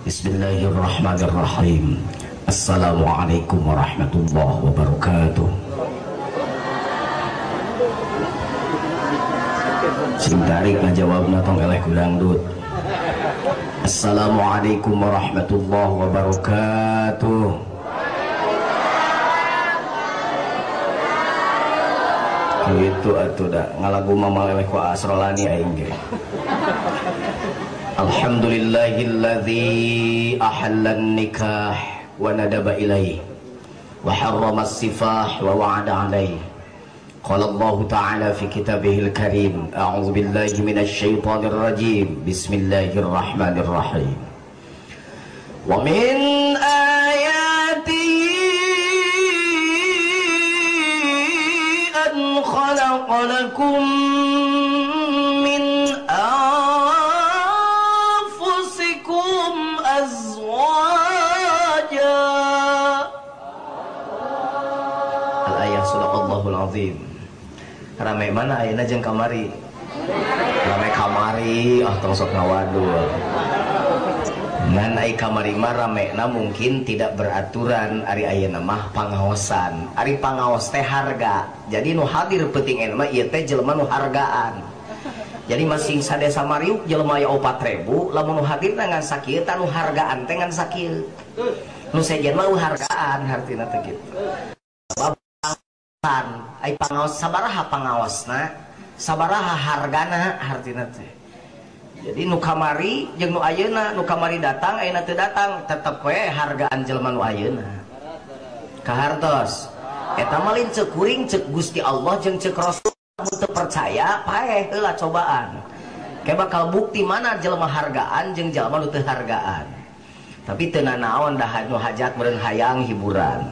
Bismillahirrahmanirrahim. Assalamualaikum warahmatullahi wabarakatuh. Sing tarik ngajawabna tong eleh ku dangdut. Assalamualaikum warahmatullahi wabarakatuh. Gitu atuh da ngalagu mah maleleh ku asrolani aing ge. Alhamdulillahilladzi ahallan nikah wa nadaba ilaihi wa harrama as-sifah wa wa'ada alaihi. Qala Allah ta'ala fi kitabihil karim, a'udzu billahi minasy syaithanir rajim. Bismillahirrahmanirrahim. Wa min ayatihi an khalaqa lakum min anfusikum azwaja. Al-ayah sadaqallahul azim. Rame mana ayeuna jeung kamari? Rame kamari, ah tong sok ngawadul. Ngan ai kamari mah ramena mungkin tidak beraturan, ari ayeuna mah pangaosan. Ari pangaos teh harga. Jadi nu hadir peuting ayeuna mah ieu teh jelema nu hargaan. Jadi masing sadesa mariuk jelema aya 4000, lamun nu hadirna ngan sakieu tah nu hargaan teh ngan sakieu. Nu sejen mah hargaan hartina teh kitu. Ai pangaos sabaraha pangaosna, sabaraha hargana hartina teh. Jadi nu kamari jeung nu ayeuna, nu kamari datang ayeuna teu datang, tetep we hargaan jelema nu ayeuna. Kahartos. Eta mah lain ceuk kuring, ceuk Gusti Allah jeung ceuk Rasul. Mun teu percaya paeh heula cobaan. Kayak bakal bukti mana jelema hargaan jeung jelema nu teu hargaan. Tapi teu nanaon dah nu hajat meureun hayang hiburan.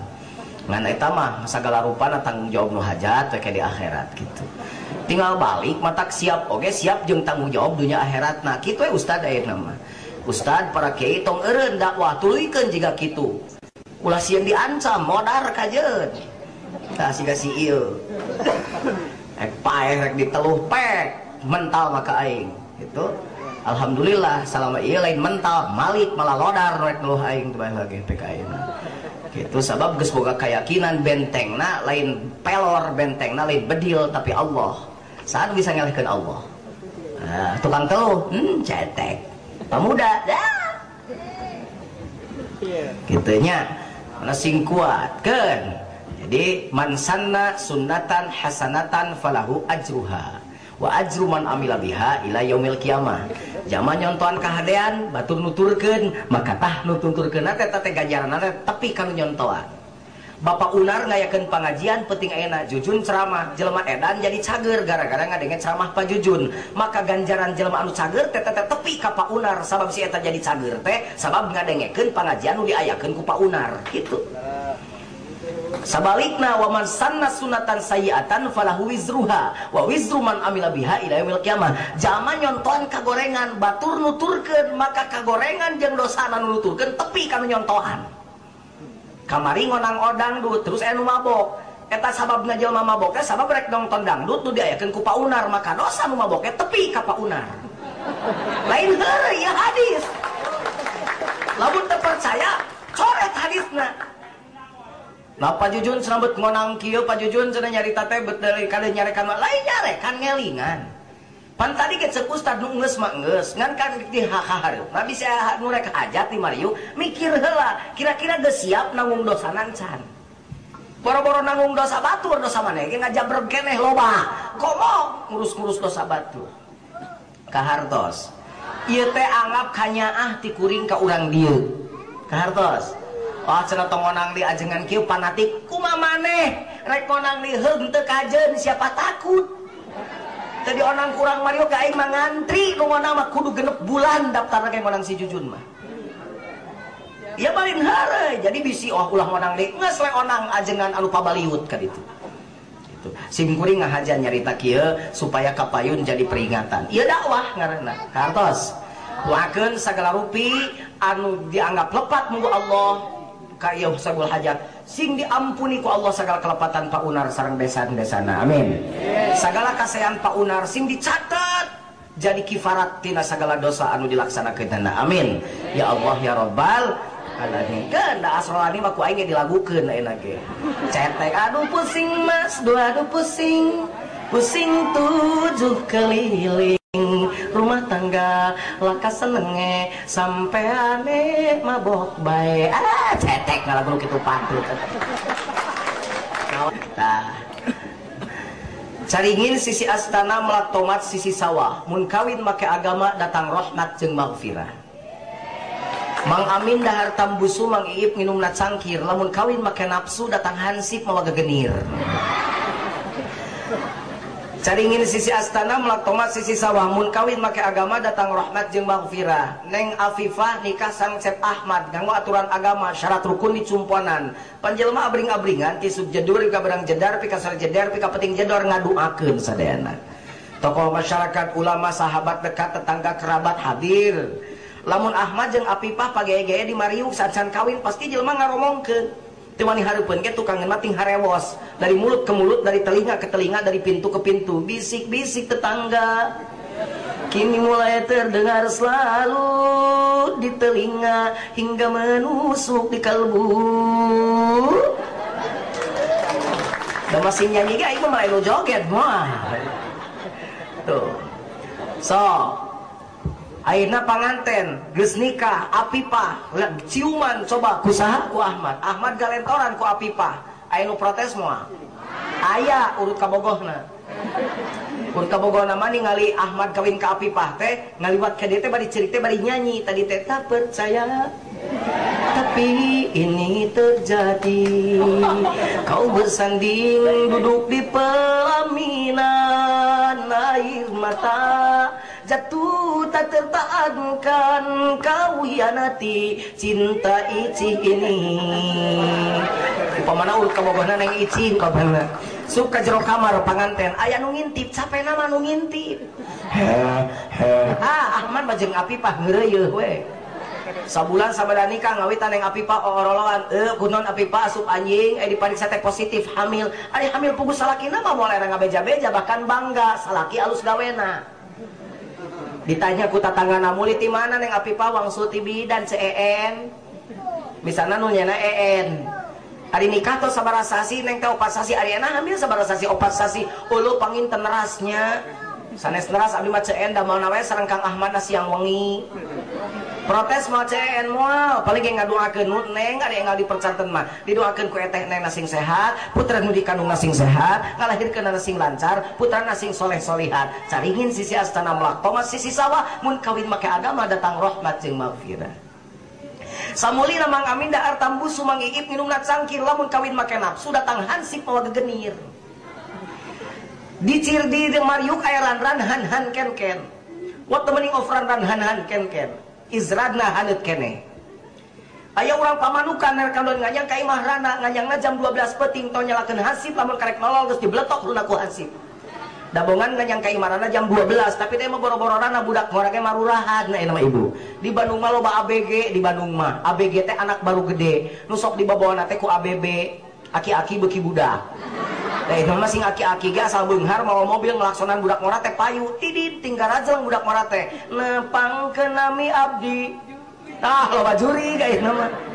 Ngan eta mah sagala rupana tanggung jawab nu hajat we di akhirat gitu. Tinggal balik matak siap oge siap jeung tanggung jawab dunia akhirat. Nah kitu we ustad ayeuna mah. Ustad para kiai tong eureun dakwah tuluykeun jiga kitu. Ulah sieun diancam modar kajeun. Tah siga si ieu. Rek paeh rek diteluh pek mental maka aing gitu. Alhamdulillah salama ieu lain mental malik malah lodar rek neluh aing teh bae lagi pek ayeuna. Gitu sabab geus boga keyakinan bentengna lain pelor, bentengna lain bedil tapi Allah. Saat bisa ngalihkeun Allah. Nah, tukang teluh, cetek. Pemuda, dah. Gitunya, mana sing kuat keun. Jadi man sanna sunnatan hasanatan falahu ajruha wa ajru man amila biha ila yaumil qiyamah. Zaman nyontohan kahadean batur nuturkeun maka tah nuturkeun teh teh ganjaranna teh tepi ka nu nyontohan. Bapak Unar ngayakeun pangajian penting ayeuna Jujun ceramah jelema edan jadi cager gara-gara ngadenge ceramah Pak Jujun. Maka ganjaran jelema anu cager teh teh tepi ka Pak Unar sabab si eta jadi cager teh sabab ngadengekeun pangajian nu diayakeun ku Pak Unar gitu. Sabalikna wa man sanna sunatan sayyi'atan falahu wizruha wa wizru man amila biha ila yaumil qiyamah. Zaman nyontohan kagorengan batur nuturkeun maka kagorengan jeung dosana nu nuturkeun tepi ka nu nyontohan. Kamari ngonang odang dangdut terus anu mabok. Eta sababna jelema mabok teh sabab rek nonton dangdut nu diayakeun ku Pak Unar maka dosa nu mabok teh tepi ka Pak Unar. Lain heureuy ieu hadis. Lamun teu percaya coret hadisna. Nah Pak Jujun cenah bet ngonang kieu, Pak Jujun cenah nyarita teh bet deui kade nyarekan lain nyarekan ngelingan. Pan tadi ge ceuk ustad nu geus mah geus, ngan kan di hahareup. Bisa nu rek hajat di mariu mikir heula, kira-kira geus siap nanggung dosana can. Boro-boro nanggung dosa batur, dosa maneh ge ngajabreg keneh loba. Komo ngurus-ngurus dosa batur. Kahartos. Ieu teh anggap kanyaah ti kuring ka urang dieu. Kahartos. Wah cenah tong ngonang di ajengan kieu fanatik kumaha maneh rek ngonang di heung teu kajeun siapa takut. Teu dionang kurang Mario ka aing mah ngantri nu ngonang mah kudu genep bulan daftarna ke ngonang si Jujun mah. Ieu balin heureuy jadi bisi oh ulah ngonang deui geus we onang ajengan anu pabaliut ka ditu. Gitu. Sim kuring ngahajan nyarita kieu supaya kapayun jadi peringatan. Ieu dakwah ngaranna. Kartos. Doakeun sagala rupi anu dianggap lepat munggu Allah ka ieu sabul hajat sing diampuni ku Allah sagala kelepatan Pak Unar sareng besan-besana amin. Sagala kasean Pak Unar sing dicatat Jadi kifarat tina sagala dosa anu dilaksanakeunana. Amin. Ya Allah ya Rabbal alamin. Keun da asrolani mah ku aing ge dilagukeun ayeuna ge. Cetek aduh pusing mas, dua aduh pusing. Pusing tujuh keliling rumah tangga laka senenge sampai aneh mabok bae. Ah cetek ngalagu kitu patut. Tah. Caringin sisi astana melak tomat sisi sawah. Mun kawin make agama datang rahmat jeung maghfirah. Mang Amin dahar tambusu Mang Iip nginumna cangkir. Lamun kawin make nafsu datang hansip mawa gegenir. Caringin sisi astana melak tomat sisi sawah. Mun kawin make agama datang rahmat jeung maghfirah. Neng Afifah nikah sang Cep Ahmad nganggo aturan agama syarat rukun dicumponan. Panjelma abring-abringan ti subjedur ka berang jedar pika sare jeder pika peting jedor ngaduakeun sadayana. Tokoh masyarakat, ulama, sahabat dekat, tetangga, kerabat hadir. Lamun Ahmad jeung Afifah pageye-geye di mariuk sacan kawin pasti jelema ngaromongkeun. Teu wani hareupeun ge tukangeun mah ting harewos. Dari mulut ke mulut, dari telinga ke telinga, dari pintu ke pintu, bisik-bisik tetangga. Kini mulai terdengar selalu di telinga hingga menusuk di kalbu. Da masih nyanyi ge aing mah mulai nu joget mah. Tuh. So, akhirna panganten geus nikah Apipah ciuman coba kusaha ku Ahmad. Ahmad galentoran ku Apipah. Aya nu protes moal? Aya urut kabogohna. Urut kabogohna mah ningali Ahmad kawin ka Apipah teh ngaliwat ka dieu teh bari ceurik teh bari nyanyi tadi teh tak percaya tapi ini terjadi. Kau bersanding duduk di pelaminan air mata jatuh tak tertahankan, kau hianati cinta icih ini. Upamana urut kabogohna neng icih kabogohna. Suka jero kamar panganten aya nu ngintip, capena mah nu ngintip. Ah, Ahmad mah jeung Apipah ngeureuyeuh we. Sabulan sabada nikah ngawitan neng Apipah ooroloan, kunaon Apipah asup anjing, dipariksa teh positif hamil. Ari hamil puguh salakina mah moal era ngabeja-beja bahkan bangga salaki alus gawena. Ditanya ku tatanggana muli ti mana neng Apipah wangsul ti bidan CEN. Misalna nu nyana EN. Ari nikah tos sabaraha sasi neng teh opat sasi, ari enak hamil sabaraha sasi opat sasi. Uluh panginten nerasnya. Sanes neras abdi mah CEN damelna we sareng Kang Ahmad siang wengi. Protes mau CEN moal, paling ge ngadoakeun nu neng ari enggal dipercanten mah. Didoakeun ku eteh neng sing sehat, putra nu dikandungna sing sehat, ngalahirkeunna sing lancar, putrana sing soleh solihat. Caringin sisi astana melak tomat sisi sawah, mun kawin make agama datang rahmat jeung maghfirah. Samulina Mang Amin dahar tambusu Mang Iip nginumna cangkir, lamun kawin make nafsu datang hansip mawa gegenir. Dicir di mariuk aya ran-ran han-han ken-ken. What the meaning of ran-ran han-han ken-ken? Izradna haneut keneh. Aya urang pamanukan rek kandon nganyang ka imah rana, nganyangna jam 12 peuting tong nyalakeun hansip lamun karek nolol geus dibeletok runa ku hansip. Dabongan nganyang ka imah rana jam 12 tapi teh mah boro-boro rana budak ngora ge marurahan na mah ibu. Di Bandung mah loba ABG di Bandung mah. ABG teh anak baru gede. Nu sok dibabawana teh ku ABB, aki-aki beuki budak. Da eta mah sing aki-aki ge asal beunghar mawa mobil ngelaksonan budak ngora teh payu tidit tinggal rajeng budak ngora teh nepangkeun nami abdi. Tah loba juri ka ieu mah.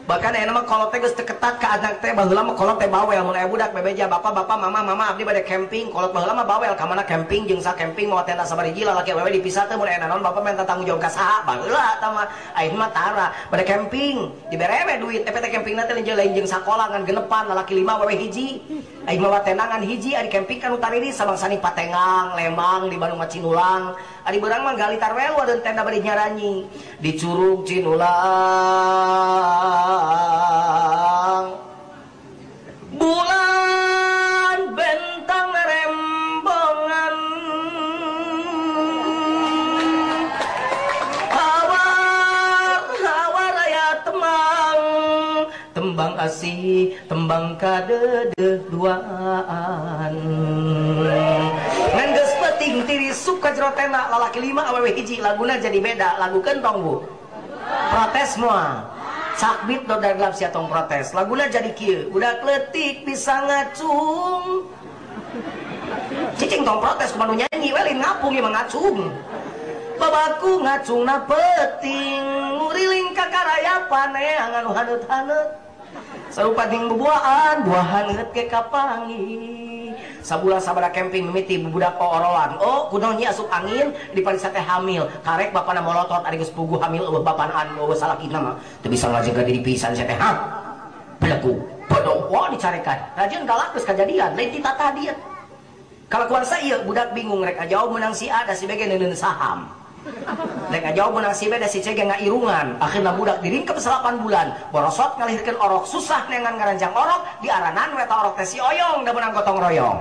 Bahkan aya mah kolot teh geus teu ketat ka anak teh baheula mah kolot teh bawel mun aya budak bebeja bapak-bapak mama-mama abdi bade camping kolot baheula mah bawel ka mana camping jeung sa camping mawa tenda sabariji lalaki awewe dipisah teh mun aya naon bapak minta tanggung jawab ka saha baheula eta mah ayeuna mah tara bade camping dibere we duit tapi teh campingna teh lain jeung sakola ngan genepan lalaki 5 awewe hiji ayeuna mawa tenda ngan hiji ari camping kan utariri sabangsani Patengang Lembang di Bandung mah Cinulang ari beurang mah gali tarwel wadeun tenda bade nyaranyi di Curug Cinulang bulan bentang rembongan hawar hawar aya temang tembang asih tembang kadedeh duaan ngan geus peuting tiris suka jero tenda lalaki 5 awewe hiji laguna jadi beda lagu kentong bu protes moal sakbit do dalam sia tong protes laguna jadi kieu budak leutik bisa ngacung Cicing tong protes kumaha nyanyi we lain ngapung ieu mah ngacung. Babaku ngacungna peuting nguriling ka karayapan neangan nu haneut-haneut. Sarupa jeung bubuahan, buah haneut ge kapanggih. Sabulan sabada camping mimiti bubudak oorolan. Oh, kunaon nya asup angin dipariksa teh hamil. Karek bapana molotot ari geus puguh hamil eueuh bapana anu eueuh salakina mah. Teu bisa ngajaga diri pisan sia teh. Hah? Belagu. Bodoh, wah dicarekan. Rajin galak geus kajadian, lain ti tata dia. Kalakuan sa ieu budak bingung rek ngajawab meunang si A da si B ge neuneun saham. Rek ngajawab meunang si B da si C ge ngairungan. Akhirna budak diringkep 8 bulan, borosot ngalihirkeun orok, susah neangan ngaranjang orok, diaranan we ta orok teh si oyong da meunang gotong royong.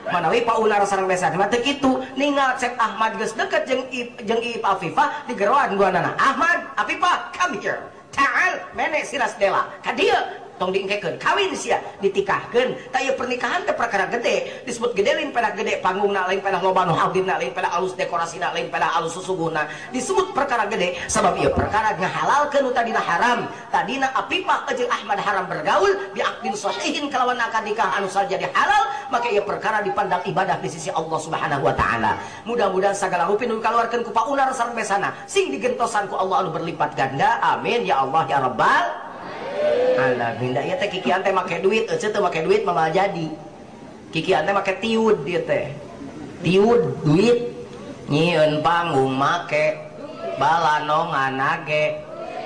Manawi Pak Unar sareng besan mah teu kitu, ningal Cep Ahmad geus deket jeung Iip Afifah digeroan duanana. Ahmad, Afifah, come here. Ta'al mene siras dela. Ka dieu tong diengkekeun kawin sia ditikahkeun. Tah ieu pernikahan teh perkara gede, disebut gede lain pada gede panggungna, lain pada loba nu hadirna, lain pada alus dekorasina, lain pada alus susuguhna. Disebut perkara gede sabab ieu perkara ngahalalkeun nu tadina haram. Tadina Afifah jeung Ahmad haram bergaul biaqdin sahihin kalawan akad nikah anu jadi halal, maka ieu perkara dipandang ibadah di sisi Allah Subhanahu wa taala. Mudah-mudahan sagala rupi nu dikaluarkeun ku Pak Unar sareng besana sing digentosan ku Allah anu berlipat ganda. Amin ya Allah ya Rabbal alamin. Da ieu teh kikian teh make duit, euceu teu make duit mah jadi. Kikian teh make tiud ieu teh. Tiud duit nyieun panggung make, balanongan nage,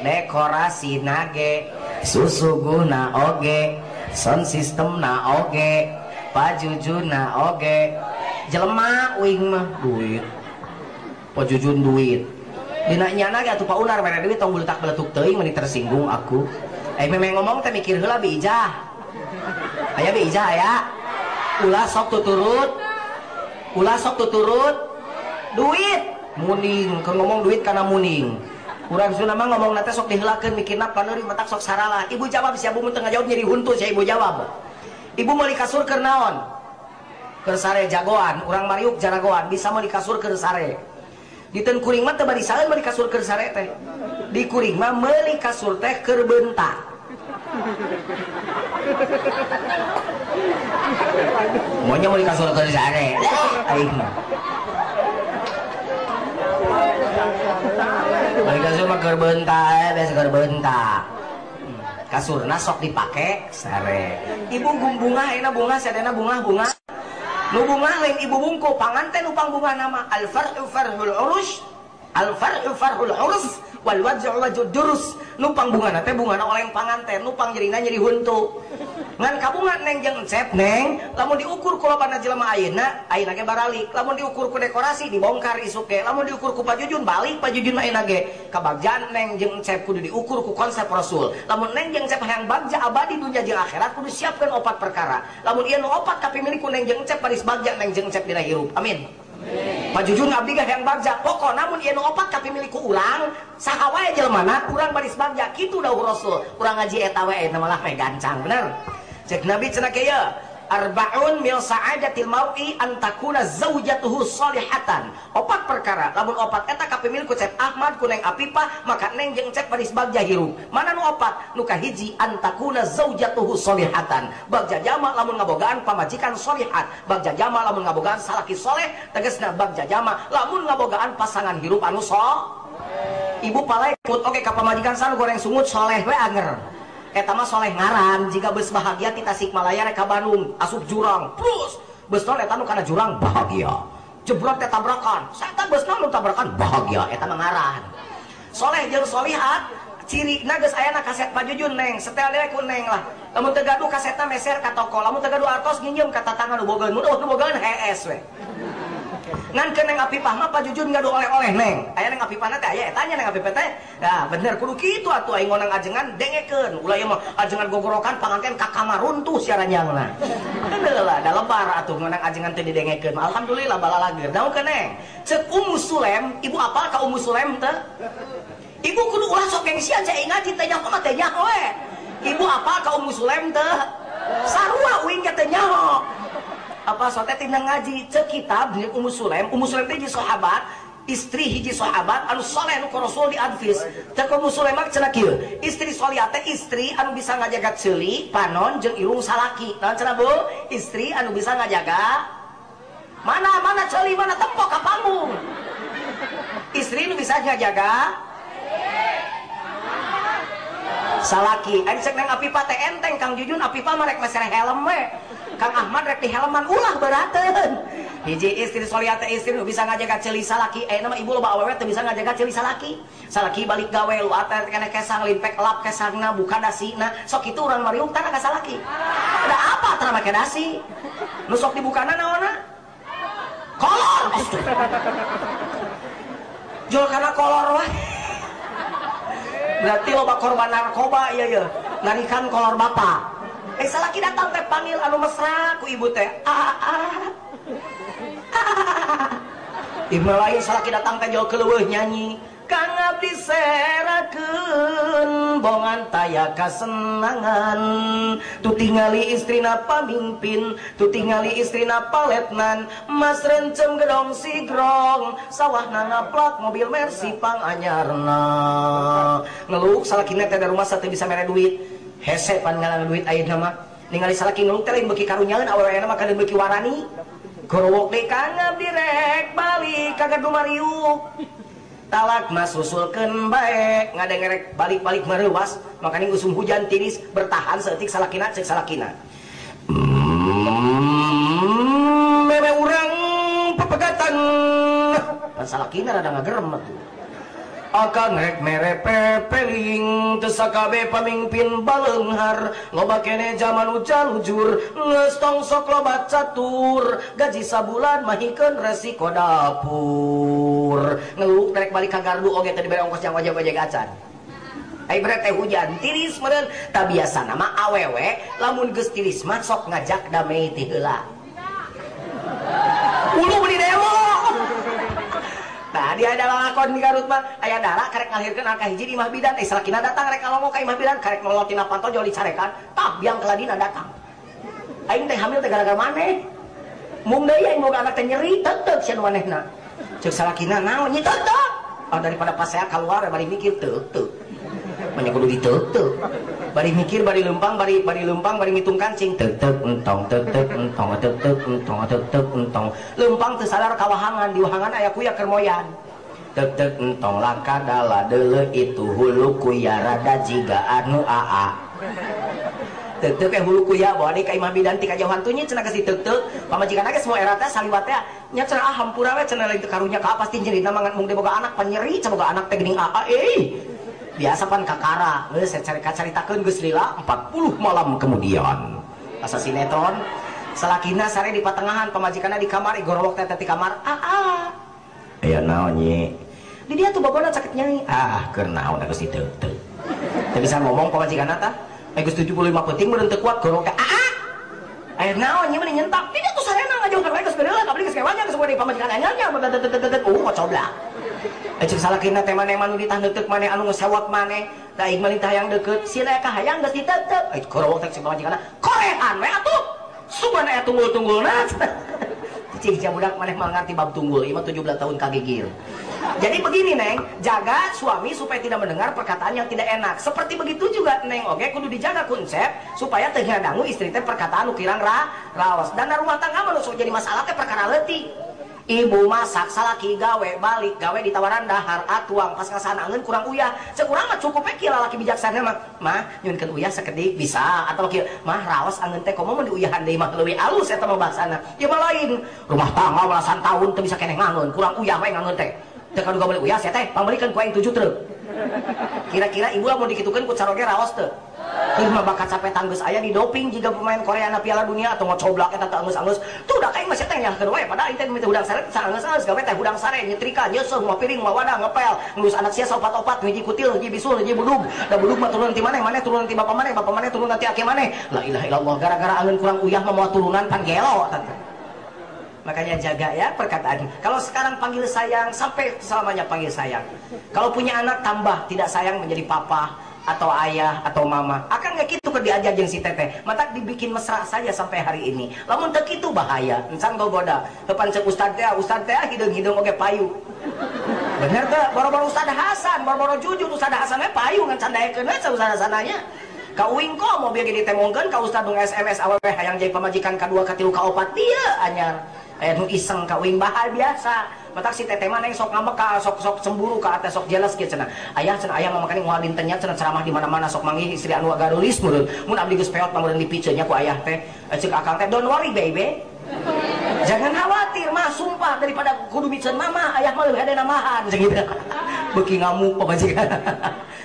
dekorasi nage, susuguhna oge, sound systemna oge, pajujuna oge. Jelema uing mah duit. Pajujun duit. Dina nyana ge atuh Pak Unar mere duit tong beletak-beletuk teuing meni tersinggung aku. Memang ngomong teh mikir heula bi ijah. Aya bi ijah aya. Ulah sok tuturut. Ulah sok tuturut duit muning, keur ngomong duit kana muning. Urang Sunda mah ngomongna teh sok diheulakeun mikirna paneuri matak sok saralah. Ibu jawab sia bu mun teu ngajawab nyeri huntu sia ibu jawab. Ibu meuli kasur keur naon? Keur sare jagoan, urang mariuk jaragoan bisa meuli kasur keur sare. Diteun kuring mah teu barisaeun meuli kasur keur sare teh. Di kuring mah meuli kasur teh keur beunta. Maunya meuli kasur keur sare. Aing mah. Meuli kasur mah keur beunta, biasa keur beunta. Kasurna sok dipake sare. Ibu gumbungah ayeuna bunga sadayana bunga-bunga. Nu bunga lain ibu bungku, panganten upang bunga nama al farhu farhul urus, al farhu farhul urus wal wajhu wajhu durus. Nupang bungana teh bungana oleng panganten, nupang jerina nyeri huntu. Ngan kabunga neng jeung encep neng, lamun diukur ku lobana jelema ayeuna, ayeuna ge baralik. Lamun diukur ku dekorasi dibongkar isuk ge, lamun diukur ku pajujun balik pajujun ayeuna ge. Kabagjaan neng jeung encep kudu diukur ku konsep Rasul. Lamun neng jeung encep hayang bagja abadi dunya jeung akhirat kudu siapkeun opat perkara. Lamun ieu nu opat kapimilih ku neng jeung encep baris bagja neng jeung encep dina hirup. Amin. Pajujun abdi gah yang bagja pokok namun ieu nu opat kapimilih ku urang saha wae jelemana urang baris bagja kitu dawuh Rasul. Urang ngaji eta wae eta malah we gancang bener. Cek Nabi cenah kieu arbaun mil sa'adatil mar'i an takuna zaujatuhu sholihatan. Opat perkara lamun opat eta kapimilih ku Cep Ahmad ku Neng Apipah maka neng jeung Cep baris bagja hirup. Mana nu opat? Nu kahiji an takuna zaujatuhu sholihatan. Bagja jama lamun ngabogaan pamajikan sholihat, bagja jama lamun ngabogaan salaki soleh, tegasna bagja jama lamun ngabogaan pasangan hirup anu so. Ibu palekut oke ka pamajikan sanu goreng sungut soleh we anger. Eta mah soleh ngaran jika beus bahagia ti Tasikmalaya rek ka Bandung asup jurang plus beus naon eta nu kana jurang bahagia jebrot teh tabrakan saeta beus naon nu tabrakan bahagia eta mah ngaran soleh jeung solihat cirina geus ayana kaset pajujun neng setel deui ku neng lah lamun teu gaduh kasetna meser ka toko lamun teu gaduh artos nginjem ka tatangga nu bogaeun mun nu bogaeun hees we. Ngan ke Neng Apipah mah pajujun gaduh oleh-oleh neng. Aya Neng Apipahna teh aya eta nya Neng Apipah teh. Nah, bener kudu kitu atuh aing ngonang ajengan dengekeun. Ulah ieu mah ajengan gogorokan panganten ka kamar runtuh siaranjangna. Heueuh lah da lebar atuh ngonang ajengan teh didengekeun. Alhamdulillah balalageur. Daun ke neng. Ceuk Ummu Sulaim, ibu apal ka Ummu Sulaim teh? Ibu kudu ulah sok gengsian cai ngaji teh nyaho mah teh nyaho we. Ibu apal ka Ummu Sulaim teh? Sarua uing ge teh nyaho. Apa sote tina ngaji cek kitab di Ummu Sulaim, Ummu Sulaim teh jadi sahabat, Istri hiji sahabat anu soleh nu ku Rasul diadvis. Teh Ummu Sulaimah cenah kieu, istri solihah teh istri anu bisa ngajaga ceuli, panon jeung irung salaki. Naon cenah Bu? Istri anu bisa ngajaga mana mana ceuli mana tempok ka panggung. Istri nu bisa ngajaga salaki. Ari cek Neng Apipa teh enteng, Kang Jujun Apipa mah rek meser helm we. Kang Ahmad rek di helman ulah berateun. Hiji istri solihah teh istri nu bisa ngajaga ceuli salaki. Ayeuna mah ibu loba awewe teu bisa ngajaga ceuli salaki. Salaki balik gawe lu ater keneh kesang limpek lap kesangna buka dasina. Sok kitu urang mariung tara ka salaki. Ada apa tara make dasi? Nu sok dibukana naonna? Kolor. Jol kana kolor wae. Berarti loba korban narkoba ieu ye. Narikan kolor bapak. Salaki datang teh panggil anu mesra ku ibu teh. Ibu lain salaki datang teh jauh keleuweuh nyanyi. Kang abdi serakeun bongan taya kasenangan. Tu tingali istrina pamimpin, tu tingali istrina paletnan, mas rencem gedong sigrong, sawahna ngaplak mobil Mercy panganyarna. Ngeluk salakina teh da rumah teu bisa mere duit. Hese pan ngalang duit ayeuna mah. Ningali salaki ngeluk teh lain beuki karunyaeun awewe mah kadeun beuki warani. Gorowok deui Kang abdi rek balik ka Gardu Mariuk. Talak mah susulkeun bae ngadengerek balik-balik mareuwas makaning usum hujan tiris bertahan saeutik salakina ceuk salakina. Meme urang pepegatan. Pan salakina rada ngagerem atuh. Akang rek mere pepeling teu sakabe pamimpin baleunghar loba kene jaman ujalujur geus tong sok loba catur gaji sabulan mahikeun resiko dapur. Ngeluk rek balik ka gardu oge teu dibere ongkos jang ojek-ojek acan. Ai bere teh hujan tiris meureun ta biasana mah awewe lamun geus tiris mah sok ngajak damai ti heula. Ulu beli demo. Tadi ada lakon di Garut mah aya dara karek ngalahirkeun anak hiji di imah bidan, salakina datang rek ngalongok ka imah bidan karek nolot tina panto jol dicarekan tah biang keladina datang. Aing teh hamil teh gara-gara maneh. Mung deui aing boga anak teh nyeri teuteup sia nu manehna. Ceuk salakina naon nyi teuteup. Ah daripada pasea kaluar bari mikir teuteup. Manya kudu diteuteup. Bari mikir bari leumpang bari leumpang bari ngitung kancing teuteup entong teuteup entong teuteup entong teuteup entong. Leumpang teu sadar kawahangan di wahangan aya kuya keur moyan. Teuteup entong lakadala deuleu itu hulu kuya rada jiga anu aa. Teuteup eh hulu kuya bawa deui ka imah bidan ti kajauhan tuh nya cenah geus diteuteup. Pamajikan ge semua era teh saliwat teh nya cenah ah hampura we cenah lain teu karunya ka pasti nyerina mah mung teh boga anak pan nyeri boga anak teh geuning aa euy. Biasa pan kakara geus saya caritakeun geus lila 40 malam kemudian. Asa sinetron salakina sare di patengahan pamajikanna di kamar igorowok teh di kamar aa. Aya naon nyi? Di dia tuh babona sakit nyai. Ah keur naon geus diteuteup. Teu bisa ngomong pamajikanna tah. Geus 75 peuting meureun teu kuat gorowok teh aa. Aya naon nyi meni nyentak. Di dia tuh sarena ngajauhan wae geus beureulah kabeli geus kewanya geus di pamajikan anyarnya. Coblak. Cek salakina teh maneh manu ditah neuteuk maneh anu ngesewot maneh da aing mah lintah hayang deukeut sieun aya kahayang geus diteuteup. Gorowok teh cek pamajikanna korehan we atuh. Sugan aya tunggul-tunggulna. Cicing sia budak maneh mah ngarti bab tunggul ieu mah 17 tahun kagigir. Jadi begini Neng, jaga suami supaya tidak mendengar perkataan yang tidak enak. Seperti begitu juga Neng oge kudu dijaga konsep supaya teu ngadangu istri teh perkataan nu kirang raos. Dan rumah tangga mah nu sok jadi masalah teh perkara leutik. Ibu masak salaki gawe balik gawe ditawaran dahar atuang pas ngasaan angeun kurang uyah. Cek urang mah cukup we kieu lalaki bijaksana mah. Mah nyunkeun uyah sakedik bisa atau kieu mah raos angeun teh komo mun diuyahan deui mah leuwih alus eta mah bahasana. Ieu mah lain. Rumah tangga belasan tahun teu bisa keneh ngangeun, kurang uyah we ngangeun teh. Teu kaduga meuli uyah sia teh, pangmeulikeun ku aing 7 truk. Kira-kira ibu lamun dikitukeun ku caroge raos teu? Keur mah bakat capetan geus aya di doping jiga pemain Korea na Piala Dunia atau ngocoblak eta teh anggeus-anggeus. Tuh da kaing mah sia teh nyalahkeun wae padahal aing teh mimiti hudang sare saanggeus-anggeus gawe teh hudang sare nyetrika nyeuseuh moal piring moal wadah ngepel ngurus anak sia saopat-opat hiji kutil hiji bisul hiji budug. Da budug mah turunan ti maneh maneh turunan ti bapa maneh bapa maneh turunan ti aki maneh. La ilaha illallah gara-gara angeun kurang uyah mah moal turunan pan gelo tante. Makanya jaga ya perkataan. Kalau sekarang panggil sayang sampai selamanya panggil sayang. Kalau punya anak tambah tidak sayang menjadi papa atau ayah atau mama. Akan nggak gitu ke diajar jeung si teteh. Mata dibikin mesra saja sampai hari ini. Lamun teu kitu bahaya. Encan gogoda. Depan cek ustad teh hideung-hideung oge payu. Bener teu? Boro-boro Ustaz Hasan, boro-boro jujur Ustaz Hasan we payu ngan candaekeun we Ustaz Hasananya. Ka uing kok mobil ge ditemongkeun ka Ustaz nu SMS awewe hayang jadi pamajikan kadua katilu kaopat dieu anyar. Aya nu iseng ka uing bahal biasa. Matak si teteh mah neng sok ngambek ka sok-sok cemburu ka ate sok jealous kieu cenah. Ayah cenah ayah mah makane moal dintennya cenah ceramah di mana-mana sok manggih istri anu garulis meureun. Mun abdi geus peot mah meureun dipiceun nya ku ayah teh. Ceuk akang teh don't worry baby. Jangan khawatir mah sumpah daripada kudu miceun mama ayah mah leuwih hade namahan gitu. Beuki ngamuk pamajikan.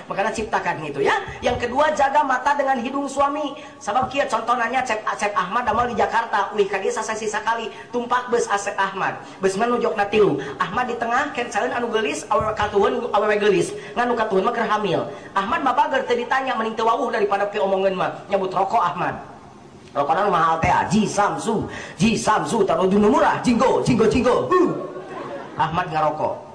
Makanya ciptakan gitu ya. Yang kedua jaga mata dengan hidung suami. Sabab kieu contonanya Cep Ahmad damel di Jakarta, ulih ka dieu sasasi sakali tumpak beus Asep Ahmad. Beus mah nujokna tilu. Ahmad di tengah kencaeun anu geulis, awewe katuhun awewe geulis. Ngan nu katuhun mah keur hamil. Ahmad mah bager teu ditanya mending teu wawuh daripada piomongeun mah. Nyebut rokok Ahmad. Rokokna nu mahal teh Ji Samsu, Ji Samsu taruh nu murah, jinggo, jinggo, jinggo. Ahmad ngarokok.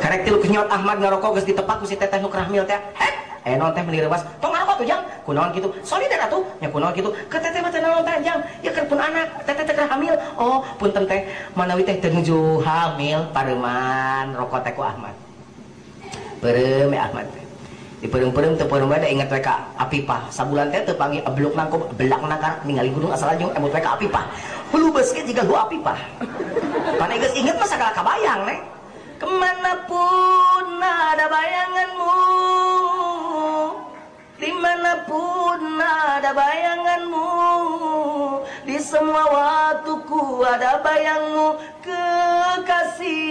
Karek tilu kenyot Ahmad ngarokok geus ditepak ku si teteh nu keur hamil teh. Hek, aya naon teh meuni reuwas. Tong ngarokok tuh jang, kunaon kitu? Solider atuh, nya kunaon kitu? Ke teteh mah teh naon teh jang? Ya keur pun anak, teteh teh keur hamil. Oh, punten teh, manawi teh teu nuju hamil pareuman rokok teh ku Ahmad. Peureum we Ahmad teh. Dipereum-pereum teu peureum bae da inget we ka Apipah. Sabulan teh teu panggih ebluk nangkub belak nangkar ningali gunung asal jeung emut we ka Apipah. Hulu beus ge jiga hu Apipah. Pane geus inget mah sagala kabayang neng. Kemanapun ada bayanganmu, dimanapun ada bayanganmu, di semua waktuku ada bayangmu kekasihku.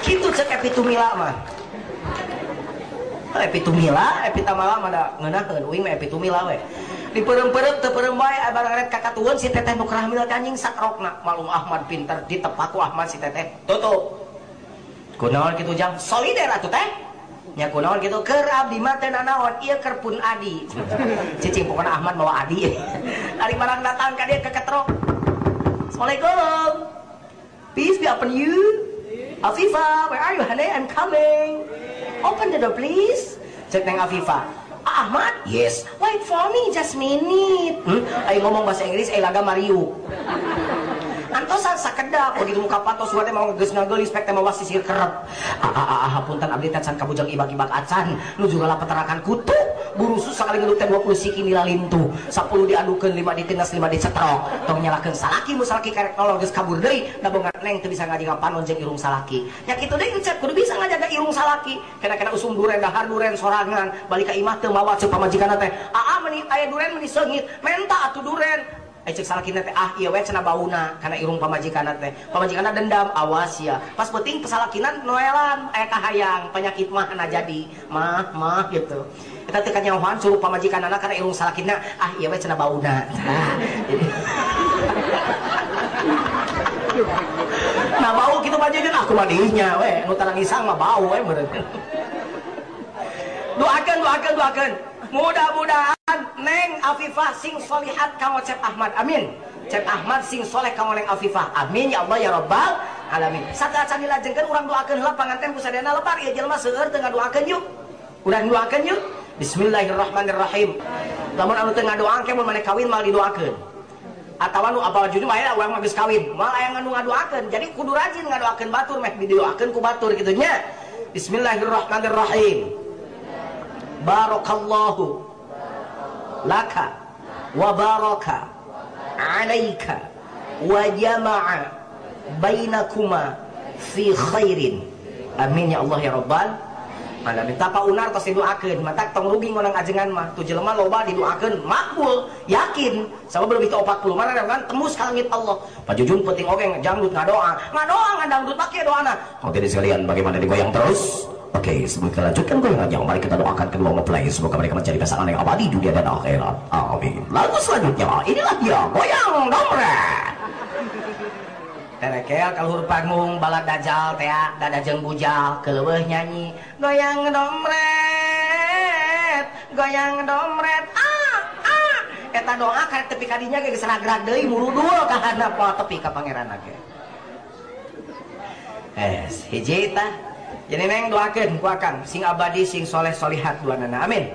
Gitu cek Epi Tumila mah. Epi Tumila, Epi Tamala mah da ngeunaheun uing mah Epi Tumila we. Dipereum-pereum teu peureum bae barang ret ka katuhun si teteh nu keur hamil teh anjing sakrokna. Malum Ahmad pinter ditepak ku Ahmad si teteh. Tutup. Kunaon kitu jang? Solider atuh teh. Nya kunaon kitu keur abdi mah teu nanaon ieu keur pun adi. Cicing pokona Ahmad mawa adi. Ari barang datang ka dieu keketrok. Assalamualaikum. Peace be upon you. Afifa, where are you honey? I'm coming. Open the door please. Cek neng Afifa. Ahmad? Yes. Wait for me just minute. Ayo ngomong bahasa Inggris, laga Mario. Antosan sakedap begitu muka patos suara teh mau geus ngageulis pek teh mawa sisir kerep. Punten abdi teh can kabujang ibak-ibak acan nuju ngalah peterakan kutu. Burusu sakali ngeluh teh 20 siki nilalintu. 10 diadukeun, 5 ditindas, 5 dicetrok. Tong nyalakeun salaki mu salaki karek nolong geus kabur deui. Da bongan neng teu bisa ngajaga panon jeung irung salaki. Nya kitu deui Encep kudu bisa ngajaga irung salaki. Kena-kena usum duren dahar duren sorangan, balik ka imah teu mawa ceuk pamajikanna teh. Aa meuni aya duren meuni seungit, menta atuh duren. Cek salakina teh ah ieu we cenah bauna kana irung pamajikanna teh. Pamajikanna dendam awas ya. Pas penting pesalakinan noelan aya kahayang penyakit mah na jadi mah mah gitu. Eta teh kanyahoan suruh pamajikanna kana irung salakina ah ieu we cenah bauna. Nah, nah bau kitu pajeun aku mah dinya we nu tarang isang mah bau we meureun. Doakeun doakeun doakeun. Mudah-mudahan Neng Afifah sing solihat kanggo Cep Ahmad. Amin. Cep Ahmad sing soleh kanggo Neng Afifah. Amin ya Allah ya Rabbal alamin. Sateuacan dilajengkeun urang doakeun heula panganten ku sadayana lebar ieu jelema seueur teu ngadoakeun yuk. Urang doakeun yuk. Bismillahirrahmanirrahim. Lamun anu teu ngadoakeun mun maneh kawin mal didoakeun. Atawa nu apal jujur aya urang mah geus kawin, moal aya nu ngadoakeun. Jadi kudu rajin ngadoakeun batur meh didoakeun ku batur kitu nya. Bismillahirrahmanirrahim. Barakallahu laka wa baraka alaika wa jama'a bainakuma fi khairin. Amin ya Allah ya Rabbal alamin. Tapa unar tos didoakeun, matak tong rugi ngonang ajengan mah. Tu jelema loba didoakeun makbul, yakin. Sabab lebih ka 40 mana kan tembus ka langit Allah. Pak Jujun penting oge jangdut ngadoa. Ngadoa ngadangdut make doana. Oke sekalian bagaimana digoyang terus? Oke, sebelum kita lanjutkan goyangannya, mari kita doakan kedua mempelai semoga mereka menjadi pasangan yang abadi dunia dan akhirat. Amin. Lagu selanjutnya, inilah dia goyang domret. Terekel kaluhur panggung balad dajal tea dada jeung bujal keleuweuh nyanyi goyang domret ah ah eta doa karek tepi ka dinya ge geus ragrag deui murudul ka handap tepi ka pangeranna ge. Hiji tah. Jadi neng doakeun ku akang sing abadi sing soleh solihat duanana. Amin.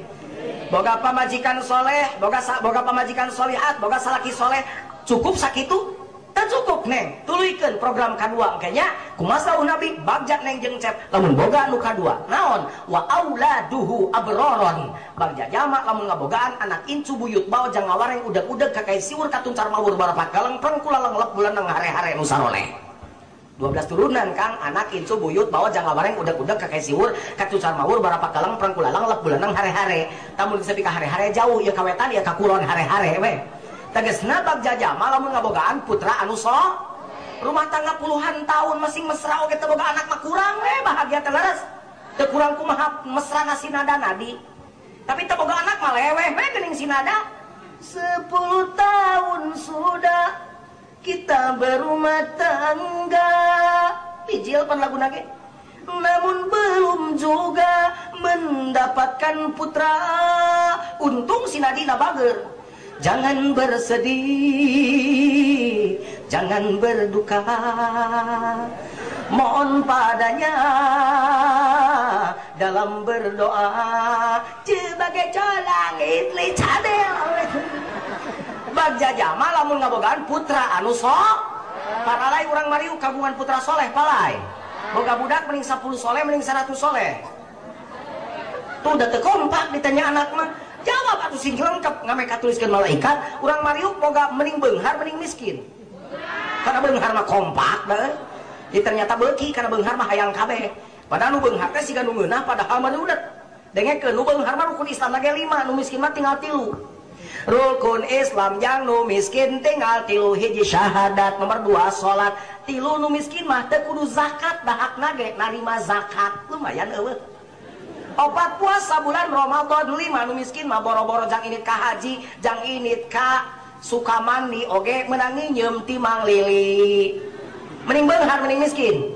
Boga pamajikan soleh, boga pamajikan solihat, boga salaki soleh, cukup sakitu? Teu cukup neng. Tuluykeun program kadua kayaknya kumaha saur Nabi bagja neng jeung cep lamun boga nu kadua. Naon? Wa auladuhu abroron. Bagja jama lamun ngabogaan anak incu buyut bao jang ngawareng udeg-udeg kakai siwur katuncar mawur barapat galeng preng kulalang lep bulan hare-hare nu saroleh. 12 turunan kang anak incu buyut bawa jang ngawareng udeg-udeg kakai siwur katuncar mawur barapat galeng preng kulalang lep bulanang hare-hare. Tamun geus ka hare-hare jauh ieu ka wetan ieu ka kulon hare-hare we. Tegasna bagja jama lamun ngabogaan putra anu so rumah tangga puluhan tahun masing mesra oge teu boga anak mah kurang we bahagia teh leres. Teu kurang kumaha mesrana sinada nadi. Tapi teu boga anak mah leweh we geuning sinada. 10 tahun sudah kita berumah tangga. Bijil pan laguna ge. Namun belum juga mendapatkan putra. Untung sinadi na bager. Jangan bersedih, jangan berduka, mohon padanya dalam berdoa. Sebagai colangit li cadel. Bagja jama lamun ngabogaan putra anu so, paralai urang mariu kagungan putra soleh palai. Boga budak mending 10 soleh mending 100 soleh. Tuh udah teu kompak ditanya anak mah. Jawab atuh sing lengkap ngame katuliskeun malaikat urang mariuk boga mending beunghar mending miskin. Karena beunghar mah kompak bae. Jadi ternyata beuki karena beunghar mah hayang kabeh. Padahal nu beunghar teh siga nu ngeunah padahal mah udet. Dengekeun nu beunghar mah rukun Islam lagi 5, nu miskin mah tinggal 3. Rukun Islam yang nu miskin tinggal 3, hiji syahadat, nomor 2 salat, 3 nu miskin mah teu kudu zakat, dahakna ge narima zakat lumayan eueuh. 4 puasa bulan Ramadan, 5 nu miskin mah boro-boro jang init ka haji, jang init ka Sukamandi oge menang nginjem ti Mang Lili. Mending beunghar mending miskin.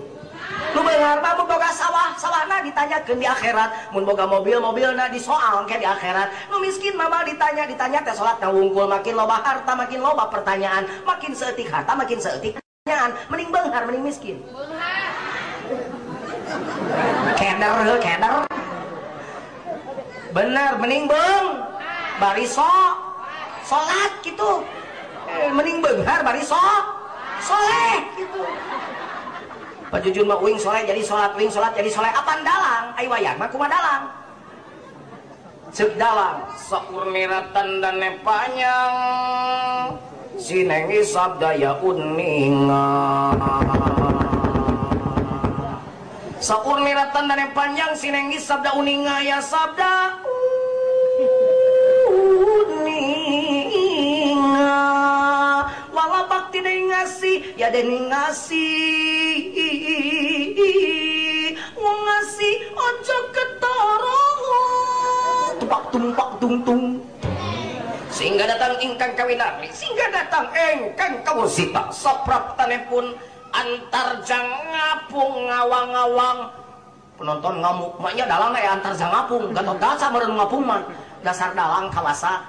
Nu beunghar mah mun boga sawah, sawahna ditanyakeun di akhirat, mun boga mobil, mobilna disoal ke di akhirat. Nu miskin mah ditanya, ditanya teh salat wungkul, makin loba harta makin loba pertanyaan, makin seeutik harta makin seeutik pertanyaan. Mending beunghar mending miskin. Beunghar. Keder heuh keder. Bener, mending beung bari so salat gitu. Mending beunghar bari so soleh gitu. Pak Jujun mah uing soleh jadi salat, uing salat jadi soleh. Apaan dalang? Ai wayang mah kumaha dalang? Ceuk dalang saur merah tandane panjang sinengi sabdaya uninga. Saur merah tandane panjang sinengi sabda uninga ya sabda uninga. Wala bakti deui ngasih ya deui ngasih. Wong ngasih ojo ketara. Tumpak tumpak tung tung. Sehingga datang ingkang kawinarli, sehingga datang ingkang kawursita. Sapraptanipun antar jang ngapung ngawang-ngawang. Penonton ngamuk, maknya dalang ya antar jang ngapung, Gatot Kaca meureun ngapung mah. Dasar dalang kawasa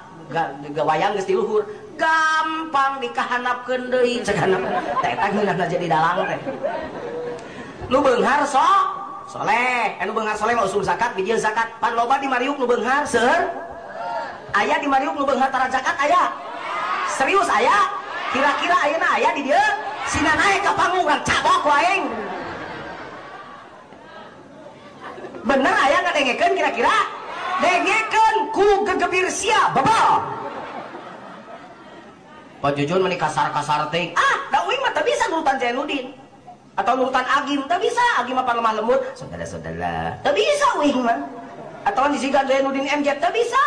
wayang geus di luhur, gampang dikahanapkeun deui cek hanap. Teh eta ngeunahna jadi dalang teh. Nu beunghar so soleh, anu beunghar soleh mah usul zakat, bijil zakat. Pan loba di mariuk nu beunghar seueur. Aya di mariuk nu beunghar tara zakat aya. Serius aya? Kira-kira ayeuna aya di dieu? Sina naek ka panggung urang cabok ku aing. Bener aya ngadengekeun kira-kira? Dengekeun ku gegebir sia bebal. Pak Jujun meni kasar-kasar teh. Ah, da uing mah teu bisa nurutan Zainuddin. Atau nurutan Agim teu bisa, Agim mah lemah lembut, saudara-saudara. Teu bisa uing mah. Atau disigan Zainuddin MJ teu bisa.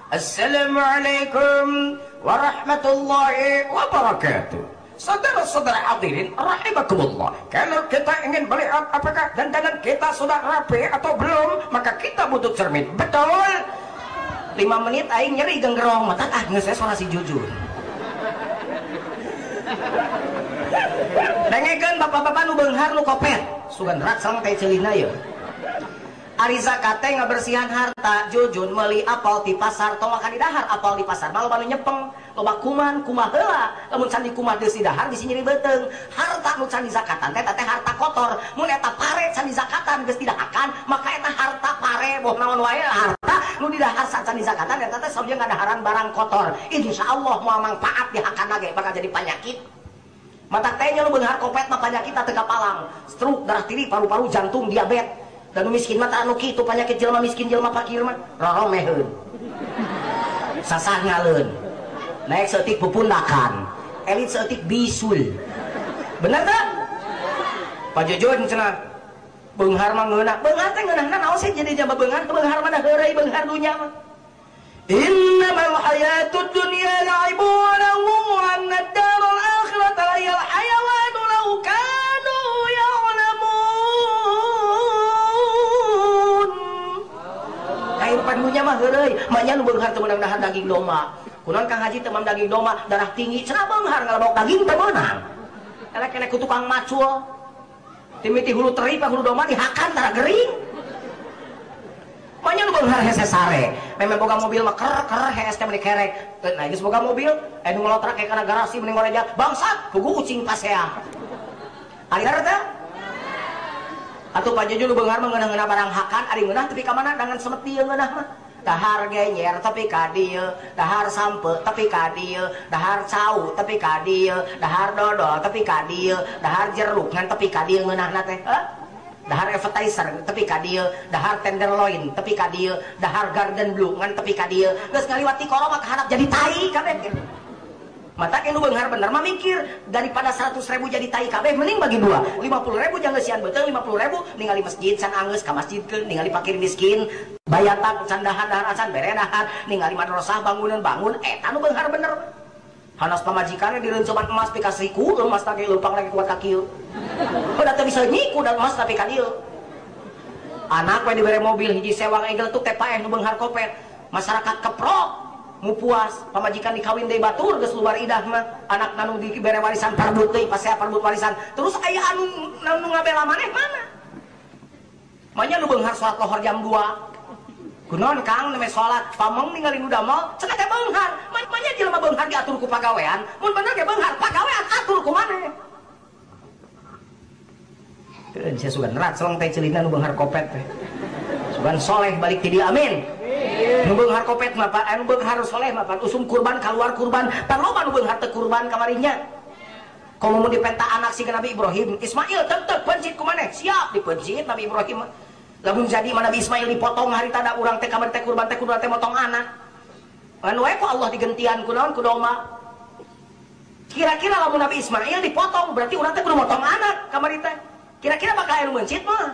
Assalamualaikum warahmatullahi wabarakatuh. Saudara-saudara hadirin rahimakumullah. Kalau kita ingin melihat apakah dandanan kita sudah rapi atau belum, maka kita butuh cermin. Betul. 5 menit aing nyeri genggerong mata ah geus saya si Jujun. Dengekeun bapak-bapak nu beunghar nu kopet, sugan raksang teh ceulina ye. Ari zakat teh ngabersihan harta, Jujun meuli apel di pasar tong makan di dahar apel di pasar mah loba nu nyepeng. Loba kuman kumah heula lamun can dikumah deui dahar bisi nyeri beuteung. Harta nu can dizakatan teh teh harta kotor. Mun eta pare can dizakatan geus didahakan maka eta harta pare boh naon wae harta nu didahar can dizakatan eta teh sabja ngadaharan barang kotor. Insyaallah moal mangpaat dihakan lagi bakal jadi penyakit. Mata teh nya nu beunghar kopet mah penyakit teu kapalang. Stroke, darah tinggi, paru-paru, jantung, diabetes. Dan nu miskin mah anu kitu penyakit jelema miskin jelema fakir mah roromeheun. Sasah ngaleun. Naik seetik pepundakan, elit seetik bisul. Bener tak? Pak Jujun cenah beunghar mah ngeunah. Beunghar teh ngeunahna naon sih jadi jaba beunghar? Beunghar mah heureuy beunghar dunya mah. Innamal hayatud dunya la'ibun wa lahu wa anna ad-darul akhirata lahiyal hayawanu law kanu ya'lamun. Kahirupan dunya mah heureuy, manya nu beunghar teu meunang dahar daging domba. Kunaon Kang Haji teu meunang daging domba, darah tinggi, cenah beunghar ngalebok daging teu meunang. Elek kene ku tukang macul. Timiti hulu teri pa hulu domba dihakan tara gering. Manya nu beunghar hese sare. Memang boga mobil mah ker-ker hees teh meuni kerek. Nah geus boga mobil, nu ngelotrak kana garasi mending ngoreja, bangsat, pugu ucing pasea. Ari teh? Atuh Pak Jeju nu beunghar mah ngeunah-ngeunah barang hakan, ari ngeunah tepi ka mana dangan semet dieu ngeunah mah. Dahar genyer tapi ka dieu, dahar sampe tapi ka dieu, dahar cau tapi ka dieu, dahar dodol tapi ka dieu, dahar jeruk ngan tapi ka dieu ngeunahna teh. Dahar appetizer tapi ka dieu, dahar tenderloin tapi ka dieu, dahar garden blue ngan tapi ka dieu. Geus ngaliwat ti koro mah kahanap jadi tai kabeh. Mata nu beunghar bener mah mikir daripada 100.000 jadi tai kabeh mending bagi dua. 50.000 jangan ngeusian beuteung, 50.000 ningali masjid can anggeus ka masjidkeun, ningali fakir miskin bayatan can dahar-dahar acan bere dahar, ningali madrasah bangunan bangun eta nu beunghar bener. Hanas pamajikanna direuncoban emas pikasih ku emas teh leumpang lagi kuat ka kieu. Udah teu bisa nyiku dan emas tapi ka dieu. Anak we dibere mobil hiji sewang egel tuk teh paeh nu beunghar kopet. Masyarakat keprok mu puas, pamajikan dikawin deui batur geus luar idah mah, anak nanu dibere warisan parbut deui pasea parbut warisan. Terus aya anu nu ngabela maneh mana? Manya nu beunghar salat lohor jam 2. Kunaon Kang nembe salat, pamong ningali nu damel, cenah teh beunghar. Manya jelema beunghar diatur ku pagawean, mun bener ge beunghar pagawean atur ku maneh. Keun sia sugan rat seleng teh ceulina nu beunghar kopet teh. Sugan soleh balik ti dieu amin. Nu beunghar kopet mah pak, anu beunghar soleh mah pan usum kurban kaluar kurban, pan loba nu beunghar teu kurban kamarinya. Komo mun dipenta anak si Nabi Ibrahim, Ismail tetep pencit ku maneh, siap dipencit Nabi Ibrahim. Lamun jadi mah Nabi Ismail dipotong harita da urang teh kamari teh kurban teh kudu teh motong anak. Anu we ku Allah digentian ku naon ku domba. Kira-kira lamun Nabi Ismail dipotong berarti urang teh kudu motong anak kamari teh. Kira-kira bakal anu mencit mah.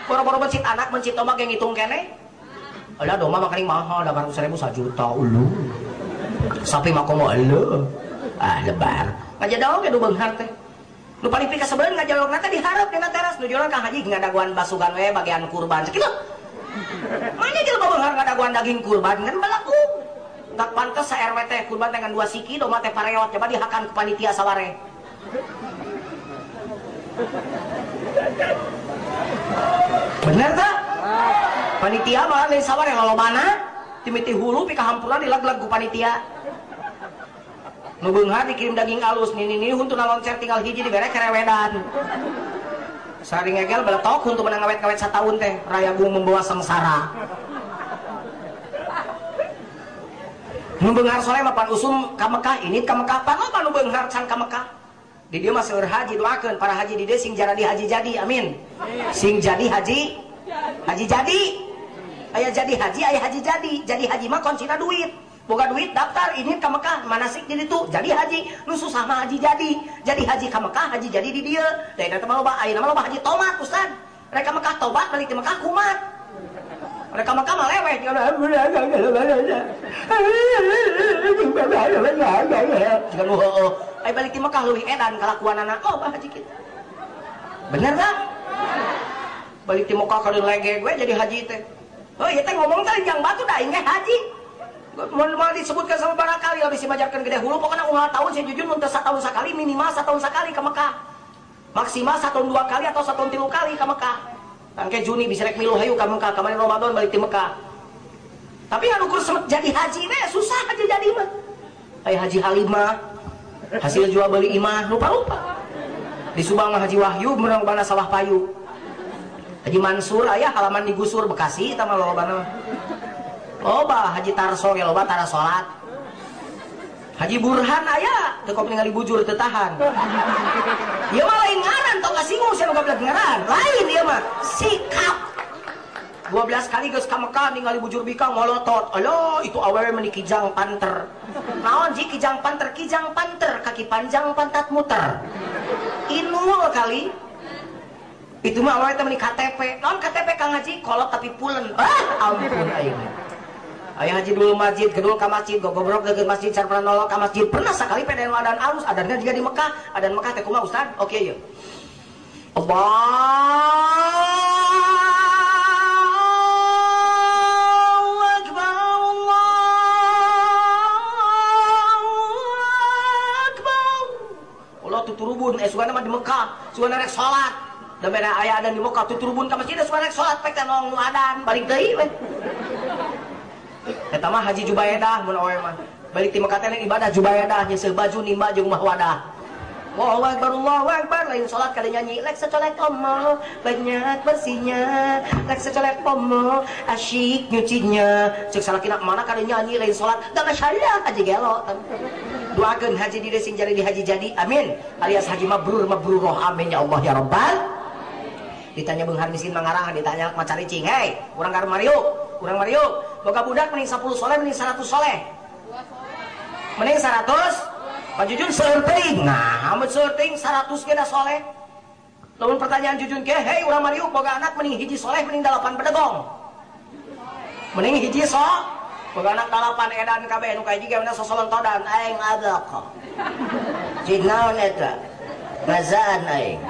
Boro-boro mencit anak, mencit domba ge ngitung keneh. Alah domba mah karing mahal, 800.000 sajuta ulu. Sapi mah komo eleuh. Ah lebar. Ngajadao ge nu beunghar teh. Nu paling pikasebeun ngajalogna teh dihareup dina teras nu jualan Kang Haji ngadaguan basugan we bagian kurban sakitu. Manya jelema beunghar ngadaguan daging kurban ngan balaku. Tak pantes sa RW teh kurban teh ngan 2 siki domba teh pareot coba dihakan ku panitia saware. Bener teh? Panitia malah lain saware lalobana timiti hulu pikahampura dilag-lag ku panitia. Nu beunghar dikirim daging alus nini huntuna loncer tinggal hiji dibere kerewedan. Sari ngegel beletok huntu menang ngawet-ngawet sataun teh rayagung membawa sengsara. Nu beunghar soleh mah pan usum ka Mekah ini ka Mekah pan loba nu beunghar can ka Mekah. Di dieu mah seueur haji doakeun para haji di dieu sing jaradi haji jadi amin. Sing jadi haji haji jadi. Aya jadi haji aya haji jadi. Jadi haji mah kuncina duit. Boga duit daftar ini ke Mekah manasik di ditu jadi haji nu susah mah haji jadi haji ke Mekah haji jadi di dieu da eta mah loba ayeuna mah loba haji tomat ustad rek ka Mekah tobat balik di Mekah kumat rek ka Mekah mah leweh jiga nu heueuh aya balik di Mekah leuwih edan kalakuanana loba haji kitu bener tah balik di Mekah kadeun lege gue jadi haji teh heuh ieu teh ngomong teh jang batu da aing ge haji. Mau disebutkan sama barangkali habis dimajarkan gede hulu pokoknya unggal tahun saya jujur mun teu satahun sakali minimal satahun sakali ke Mekah maksimal setahun 2 kali atau setahun 3 kali ke Mekah tangke Juni bisa rek milu hayu ke Mekah kemarin Ramadan balik di Mekah tapi anu kur jadi haji mah susah aja jadi mah Aya Haji Halimah hasil jual beli imah lupa-lupa. Di Subang mah Haji Wahyu menang bana sawah payu. Haji Mansur aya halaman digusur Bekasi eta mah lolobana. Loba Haji Tarso ge loba tara salat. Haji Burhan aya teu kop ningali bujur teu tahan. Ieu mah lain ngaran tong kasinggung sia nu gablek ngaran. Lain ieu mah sikap. 12 kali geus ka Mekah ningali bujur bikang molotot. Aloh itu awewe meni kijang panter. Naon ji kijang panter? Kijang panter kaki panjang pantat muter. Inul kali. Itu mah awewe teh meni KTP. Naon KTP Kang Haji? Kolot tapi pulen. Ah ampun aing. Aya haji dulu masjid, gedul ka masjid, gogobrok deukeut masjid, car pernah nolok ka masjid. Pernah sakali peden adan alus, adannya juga di Mekah. Adan Mekah teh kumaha Ustaz? Oke ieu. Allahu Akbar, Allahu Akbar. Allah tuturubun, sugana mah di Mekah, sugana rek salat. Da beda aya adan di Mekah tuturubun ka masjid, sugana rek salat pek teh nong nu adan, balik deui we. Eta mah Haji Jubaedah mun awewe mah. Balik ti Mekah teh ibadah Jubaedah nyeuseuh baju nimba jeung mah wadah. Allahu Akbar, Allahu Akbar, lain salat kada nyanyi lek secolek omo, banyak bersihnya, lek secolek omo, asyik nyucinya. Ceuk salakina mana kada nyanyi lain salat, da masyaallah haji gelo. Doakeun haji di sing jadi di haji jadi, amin. Alias haji mabrur mabruroh, amin ya Allah ya Rabbal. Ditanya beunghar miskin mangarang, ditanya maca cing, hei, urang ka Mario, urang Mario, boga budak mending 10 soleh mending 100 soleh. Mending 100? Pak Jujun seueur teuing. Nah, amun seueur teuing 100 ge da soleh. Lamun pertanyaan Jujun ke, hei urang Mario boga anak mending hiji soleh mending 8 bedegong. Mending hiji so, boga anak 8 edan kabeh nu kahiji ge sosolontodan aing adok. Cing naon eta? Ngazaan aing.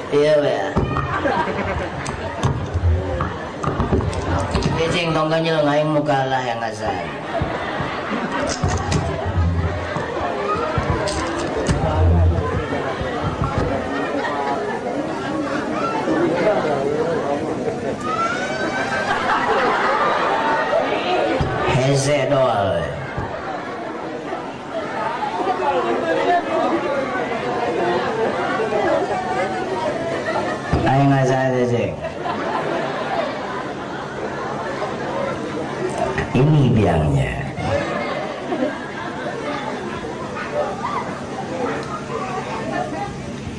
Iya we. Cing tong ganjel aing muka lah yang ngazaan. Heze doal. Aing ngazaan cing. Ini biangnya.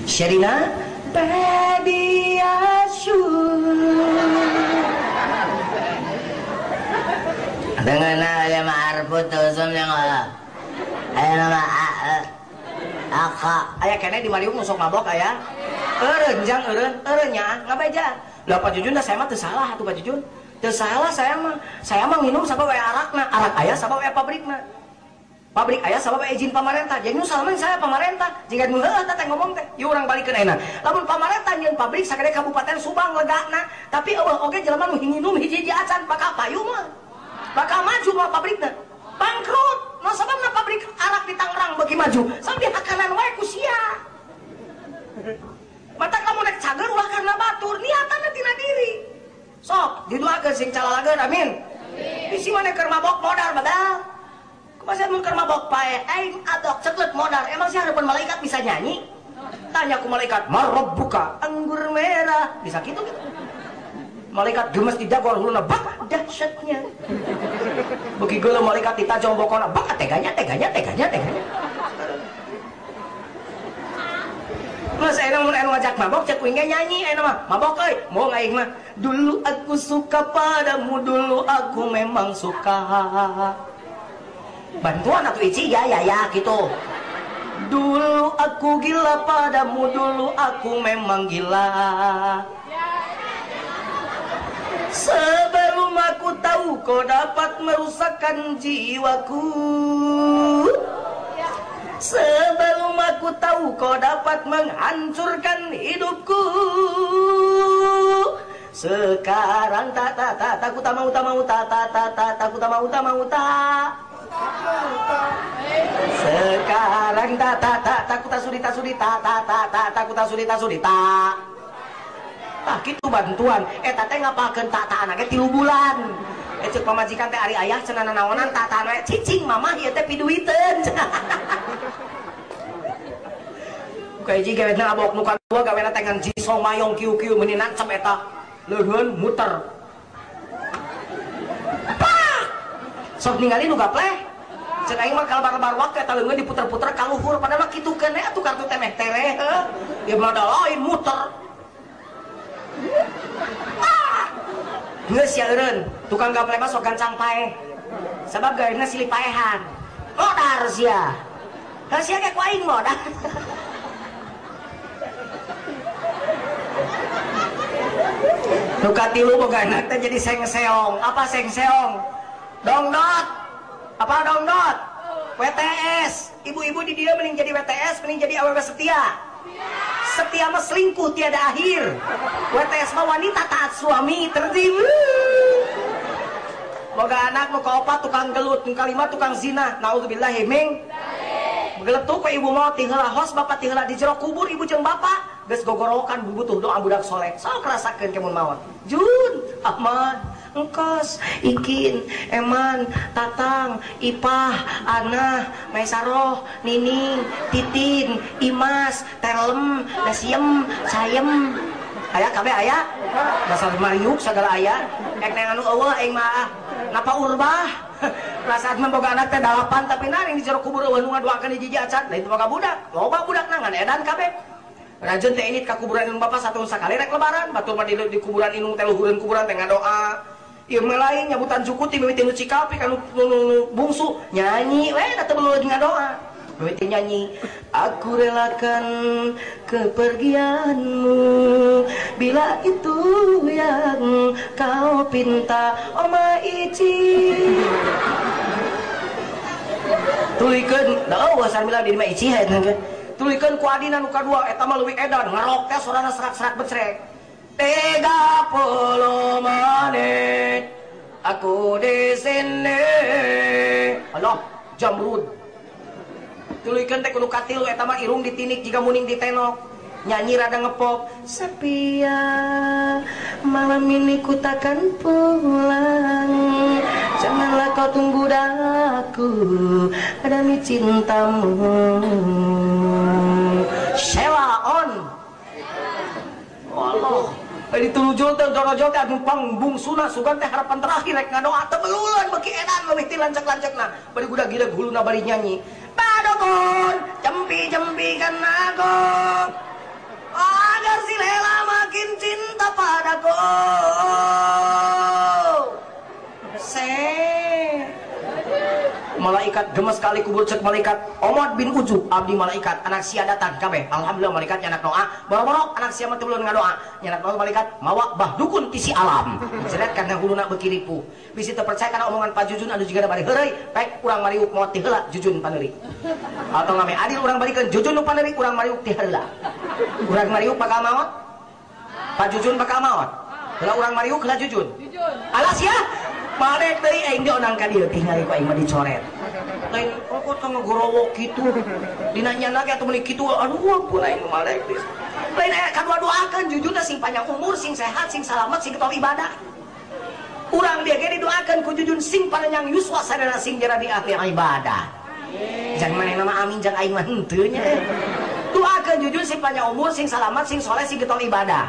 Sherina Pediasure dengan ayam arput usum yang ayam nama aka aya kene di Mariuk nusok mabok aya eureun jang eureun eureun nya ngabaja lah Pak Jujun dah saya mah teu salah atuh Pak Jujun teu salah saya mah nginum sabab aya arakna arak aya sabab aya pabrikna pabrik aya sabab aya izin pamarentah jadi nu salah saya pamarentah jika nu heuh teh ngomong teh ieu urang balikeun ayeuna lamun pamarentah nyieun pabrik sagede kabupaten Subang legana tapi eueuh oge jelema nu nginum hiji-hiji acan bakal payu mah bakal maju mah pabrikna bangkrut nu sababna pabrik arak di Tangerang beuki maju sabab dihakanan wae ku sia mata kamu nek cager ulah karena batur niatanna tina diri sok didoakeun sing calalageun amin bisi maneh keur mabok modal badal kumaha mun keur mabok pae aing adok ceklet modal emang sih harapan malaikat bisa nyanyi tanya ku malaikat marabbuka anggur merah bisa kitu gitu malaikat gemes di dagor huluna bak dahsyatnya beuki geuleuh malaikat ditajong bokona bak teganya teganya teganya teganya Mas ayeuna mun anu ngajak mabok cek kuing ge nyanyi ayeuna mah mabok euy moal aing mah dulu aku suka padamu dulu aku memang suka bantuan atuh Ici ya ya ya gitu dulu aku gila padamu dulu aku memang gila sebelum aku tahu kau dapat merusakkan jiwaku sebelum aku tahu kau dapat menghancurkan hidupku sekarang tak tak tak tak tak mau tak mau tak tak tak tak tak tak mau tak mau tak sekarang tak tak tak tak tak sudi tak sudi tak tak tak tak tak tak sudi tak sudi tak tah kitu bantuan eta teh ngapalkeun tak tak anake 3 bulan Cek pamajikan teh ari ayah cenah nanaonan tatahan we cicing mamah ieu teh piduiteun. Ka hiji gawena abok nu kadua gawena teh ngan jisong mayong kieu-kieu meuni nancep eta. Leuheun muter. Pak! Sok ningali nu gapleh. Cek aing mah kalbar-bar waktu eta leungeun diputer-puter ka luhur padahal mah kitu keun atuh kartu teh meh tereh heuh. Ieu mah da lain muter. Ah! Geus ya eureun, tukang gapleh mah sok gancang paeh. Sabab gawena silih paehan. Modar sia. Heuh sia ge ku aing modar. Nu katilu boga anak teh jadi sengseong. Apa sengseong? Dongdot. Apa dongdot? WTS. Ibu-ibu di dia mending jadi WTS, mending jadi awewe setia. Setia mah selingkuh tiada akhir. WTS mah wanita taat suami tertibu. Boga anak nu kaopat tukang gelut, nu kalima tukang zina. Naudzubillahi min. Geletuk we ibu mau ti heula hos bapak ti heula di jero kubur ibu jeung bapak. Geus gogorowokan butuh doa budak soleh. Sok rasakeun ke mun maot. Jun, Ahmad, Engkos, Ikin, Eman, Tatang, Ipah, Anah, Maisaroh, Nining, Titin, Imas, Terlem, Nasiem, Sayem. Aya kabeh aya? Dasar mariuk sagala aya. Ek neng anu eueuh aing mah napa urbah. Perasaan mah boga anak teh 8 tapi naring di jero kubur eueuh nu ngadoakeun hiji acan. Lain boga budak. Loba budak nangan edan kabeh. Rajin teh ini ka kuburan indung bapak satu sakali rek lebaran batur mah di kuburan indung teh luhureun kuburan teh ngadoa. Ieu mah lain nyabutan juku ti mimiti nu Cikapi ka nu bungsu nyanyi we da teu belum ngadoa. Mimiti nyanyi, aku relakan kepergianmu bila itu yang kau pinta Oma Ici. Tulikeun da eueuh sarmila di mah Ici hae teh. Tulikeun ku adina nu kadua eta mah leuwih edan ngarok teh sorana serak-serak becrek. 30 menit aku di sini. Allah jamrud. Tulikeun teh kudu katilu eta mah irung ditinik jiga muning ditenok. Nyanyi rada ngepop. Sepia malam ini ku takkan pulang. Janganlah kau tunggu daku demi cintamu. Sheila on. Allah. Ditulujul teh dorojol teh anu pangbungsuna sugan teh harapan terakhir rek ngadoa teh beluleun beuki edan leuwih ti lancek-lancekna. Bari gudag-gileg huluna bari nyanyi. Padokon jempi-jempikan aku agar si Lela makin cinta padaku. Se malaikat gemes kali kubur cek malaikat Omad bin Ujub abdi malaikat anak sia datang kabeh. Alhamdulillah malaikat nyanak doa boro-boro anak sia mah teu belun ngadoa nyanak doa malaikat mawa bah dukun ti si alam jeret kana huluna beuki ripuh bisi teu percaya kana omongan Pak Jujun anu jiga bari heureuy pek urang mariuk maot ti heula Jujun paneuri atau ngame adil urang balikeun Jujun nu paneuri urang mariuk ti heula urang mariuk bakal maot Pak Jujun bakal maot heula urang mariuk heula Jujun alas ya Marek deui aing dionang ka dieu tingali ku aing mah dicoret. Lain kok teh ngagorowok kitu. Dina nyana ge atuh meuni kitu aduh ampun aing marek deui. Lain aya kadua-duakeun jujurna sing panjang umur, sing sehat, sing salamet, sing getol ibadah. Urang dia ge didoakeun ku jujun sing panjang yuswa sadana sing jadi ahli ibadah. Jangan manehna mah amin jang aing mah henteu nya. Doakeun jujun sing panjang umur, sing salamet, sing soleh, sing getol ibadah.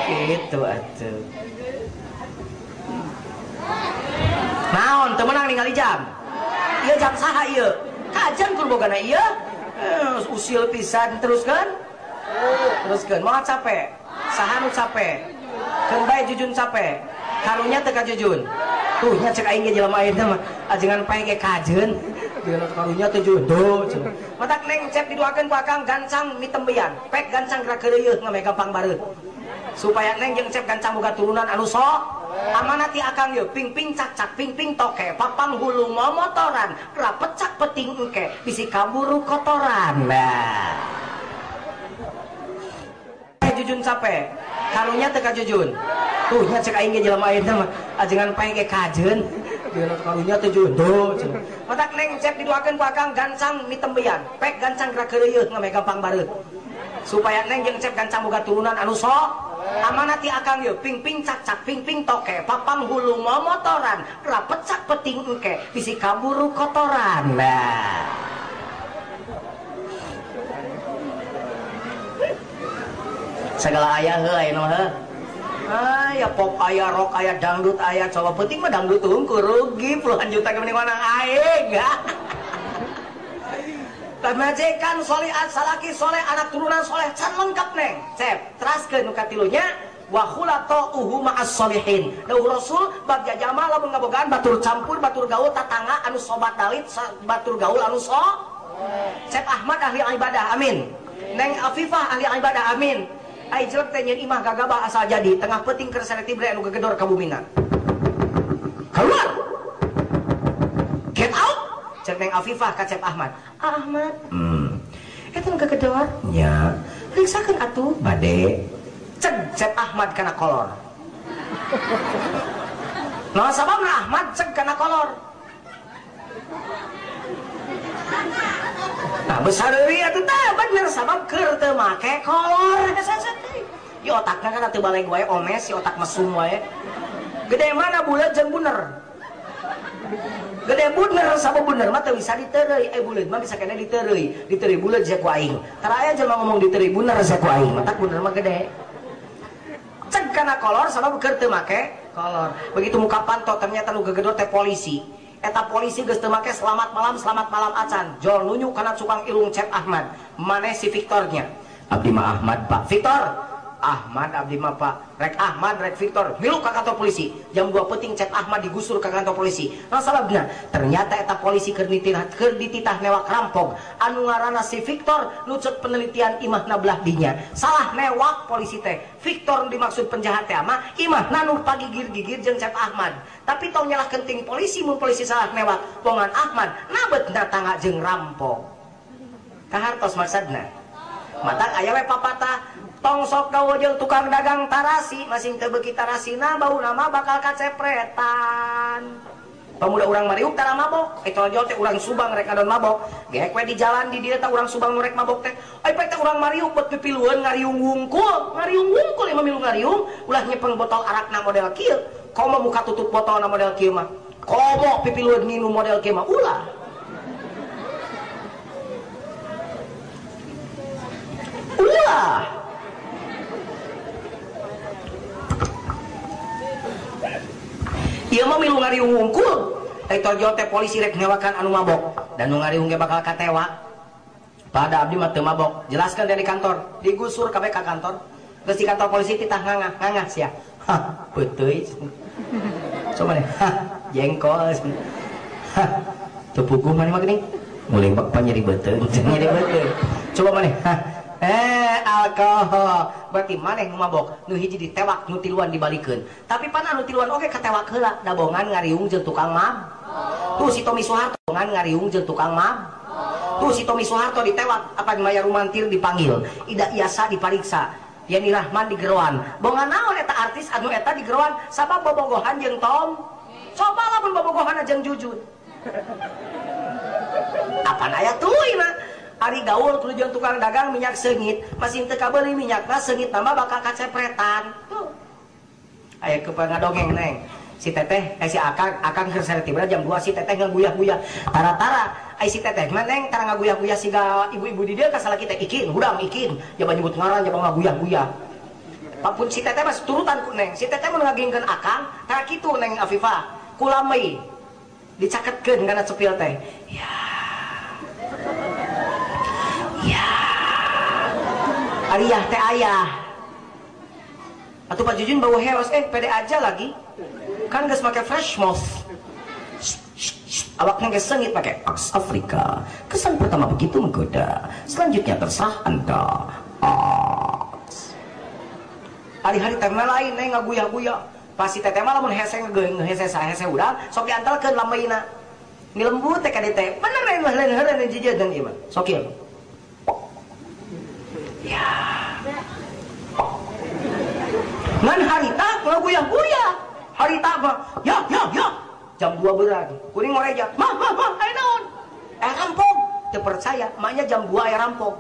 Gitu atuh. Naon teu meunang ningali jam. Ieu jam saha ieu? Kajen kur bogana ieu. Usil pisan teruskeun. Teruskeun moal capek. Saha nu capek? Keun bae Jujun capek. Karunya teu ka Jujun. Tuh nya cek aing ge jelema ayeuna mah ajengan pae ge kajen. Dieuna karunya teu jodoh. Matak neng cep didoakeun ku akang gancang mitembeyan. Pek gancang gerak keureuyeut ngame gampang bareuh. Supaya neng jeung cep gancang boga turunan anu sok amanat ti akang yeuh ping-ping cak-cak ping-ping toke papang hulu momotoran rapecak peting engke bisi kaburu kotoran. Nah Jujun capek karunya teu ka Jujun. Tuh nya cek aing ge jelema ayeuna mah ajengan pae ge kajen dieuna karunya teu jodoh. Matak neng cep didoakeun ku akang gancang mitembeyan pek gancang gerak keureuyeut ngame gampang bareuh supaya neng jeung cep gancang boga turunan anu sok Amanat ti akang yeuh ping-ping cak-cak ping-ping toke papang hulu momotoran rapet cak peting engke bisi kaburu kotoran. Nah. Segala aya heuh aya mah heuh. Aya pop aya rock aya dangdut aya coba penting mah dangdut hungkul rugi puluhan juta ke mending wanang aing. Pamajikan solihat salaki soleh anak turunan soleh can lengkap neng. Cep teraskeun nu katilunya wa khulata-uhu ma'as solihin. Dawuh Rasul bab jajama lamun ngabogaan batur campur batur gaul tatangga anu sobat dalit batur gaul anu so. Cep Ahmad ahli ibadah amin. Neng Afifah ahli ibadah amin. Ai jelek teh nyeun imah gagabah asal jadi tengah peuting keur selektibre anu gegedor ka bumina. Keluar. Get out. Cek Neng Afifah ka Cep Ahmad. Ahmad. Eta nu gegedor? Nya. Riksakeun atuh. Bade. Cek Cep Ahmad kana kolor. Naon sababna Ahmad cek kana kolor? Nah besar deui atuh tah bener sabab keur teu make kolor. Ieu otakna kan teu baleg wae omes, si otak mesum wae. Gede mana buleut jeung buner? Gede buner sabab buner mah teu bisa diteureuy, buleut mah bisa kena diteureuy. Diteureuy buleut sia ku aing. Tara aya jelema ngomong diteureuy buner sia ku aing, matak buner mah gede. Ceg kana kolor sabab keur teu make kolor. Begitu muka panto ternyata nu gegedor teh polisi. Eta polisi geus teu make selamat malam acan. Jol nunjuk kana cukang irung Cep Ahmad. Maneh si Victornya. Abdi mah Ahmad Pak. Victor. Ahmad abdi mah Pak. Rek Ahmad rek Victor. Milu ka kantor polisi. Jam 2 peuting Cep Ahmad digusur ka kantor polisi. Nah sababna ternyata eta polisi keur dititah newak rampok. Anu ngaranna si Victor nu ceuk penelitian imahna belah dinya. Salah newak polisi teh. Victor dimaksud penjahat teh mah imahna nu pagigir-gigir jeung Cep Ahmad. Tapi tong nyalahkeun ting polisi mun polisi salah newak bongan Ahmad nabetna tangga jeung rampok. Kahartos maksudna. Matak aya we papatah tong sok gaul jeung tukang dagang tarasi masing teu beuki tarasina bauna mah bakal kacepretan. Pemuda urang Mariuk tara mabok, tojol teh urang Subang rek ngadon mabok. Geek we di jalan di dieu teh urang Subang nu rek mabok teh. Ai teh urang Mariuk bet pipilueun ngariung wungkul, ngariung wungkul ieu mah milu ngariung, ulah nyepeng botol arakna model kieu. Komo muka tutup botolna model kieu mah. Komo pipilueun nginum model kieu mah ulah. Ulah. Ieu mah milu ngariung wungkul. Ai tojol teh polisi rek ngewakan anu mabok dan nu ngariung ge bakal katewak. Pada abdi mah teu mabok. Jelaskan dari kantor, digusur kabeh ka kantor. Geus di kantor polisi titah ngangah, ngangah sia. Hah, peuteuy. Coba deh. Hah, jengkol. Hah, teu puguh maneh mah geuning. Mulai bak nyeri beuteung, nyeri beuteung. Coba maneh. Hah. Alkohol. Berarti maneh nu mabok, nu hiji ditewak, nu tiluan dibalikeun. Tapi pan anu tiluan oge katewak heula, dabongan ngariung jeung tukang mab. Tuh si Tommy Soeharto bongan ngariung jeung tukang mab. Tuh si Tommy Soeharto ditewak, apa Maya Rumantir dipanggil, Ida Iasa dipariksa, Yani Rahman digeroan. Bongan naon eta artis anu eta digeroan sabab bobogohan jeung Tom. Coba lamun bobogohan jeung Jujun. Apaan aya tuluy mah? Ari gaul kudu jeung tukang dagang minyak seungit, masih teu kabeuli minyakna seungit mah bakal kacepretan. Tuh. Aya ke ngadongeng neng. Si teteh si akang, akang keur saretibna jam 2 si teteh ngaguyah-guyah. Tara-tara ai si teteh mah neng tara ngaguyah-guyah siga ibu-ibu di dieu ka salaki teh ikin, hudang ikin, jaba nyebut ngaran jaba ngaguyah-guyah. Papun si teteh mah turutan ku neng. Si teteh mun ngagingkeun akang, tara kitu neng Afifah, kulamei dicaketkeun kana cepil teh. Ya. Ya. Ariah teh ayah. Atuh Pak Jujun bau heos, pede aja lagi. Kan geus make fresh mouth. Awaknya geus sengit pakai Aks Afrika. Kesan pertama begitu menggoda. Selanjutnya terserah Anda. Aks. Hari-hari teh lain neng ngaguyah-guyah. Pasti teteh mah lamun hese ngehese hese urang sok diantelkeun lambeina. Ni lembut teh ka dieu teh. Bener lain mah lain heureuh jijeun ieu mah. Sok ieu. Ya. Ngan harita ngaguyah-guyah. Harita mah ya ya ya. Jam 2 beurang. Kuring ngoreja. Mah mah mah aya naon? Rampok. Teu percaya, maknya jam 2 aya rampok.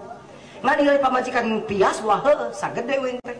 Ngan ningali pamajikan pias wah heueuh sagede uing teh.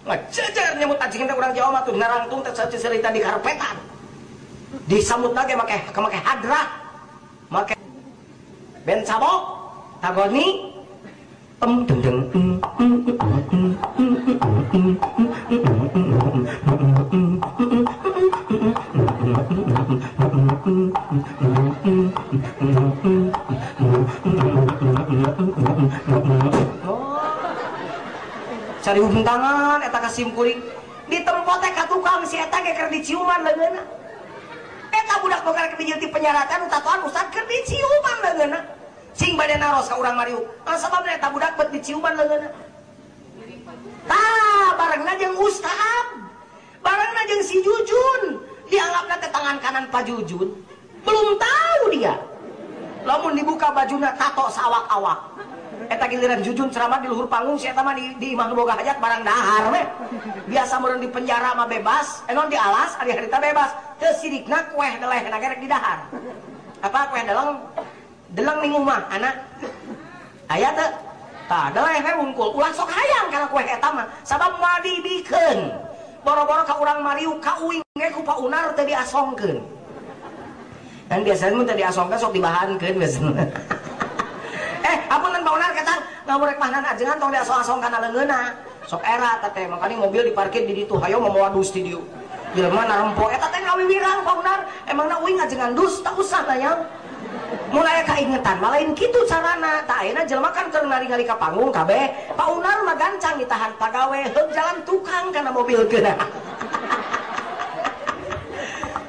Ngajajar nyamut ajengan teh urang Jawa mah tuh narangtung teh cerita di karpetan. Disambut lagi make hadrah. Make ben sabok tagoni em deng deng cari huntangan eta ka sim kuring ditempo teh ka tukang si eta ge keur diciuman leungeunna eta budak boga rek dijieun ti penyaratan tatoan ustad keur diciuman leungeunna sing bade naros ka urang mariuk sababna eta budak bet diciuman leungeunna tah barengna jeung ustad barengna jeung si Jujun dianggapna teh tangan kanan Pak Jujun belum tahu dia lamun dibuka bajuna tato sawak-awak eta giliran Jujun ceramah di luhur panggung si eta mah di imah nu boga hajat barang dahar we biasa meureun di penjara mah bebas enon di alas ari harita bebas teu sirikna kueh delehna ge rek di dahar apa kueh deleng deleng ning umah anak aya teu tah deleh we wungkul ulah sok hayang kana kueh eta mah sabab moal dibikeun boro-boro ka urang mariuk ka uing ge ku Pak Unar teu diasongkeun dan biasanya mun teu diasongkeun sok dibahankeun biasanya. Apunten Pak Unar kata ngamurek mahnan ajengan tong diasong-asong kana leungeunna sok era eta teh makanya mobil diparkir di ditu hayo mawa dus di dieu jelema narempo eta teh ngawiwirang Pak Unar emangna uing ajengan dus tak usah nanya mun aya kaingetan mah lain kitu carana tah ayeuna jelema kan keur nari-nari ka panggung kabeh Pak Unar mah gancang ditahan pagawe heug jalan tukang kana mobil geuna.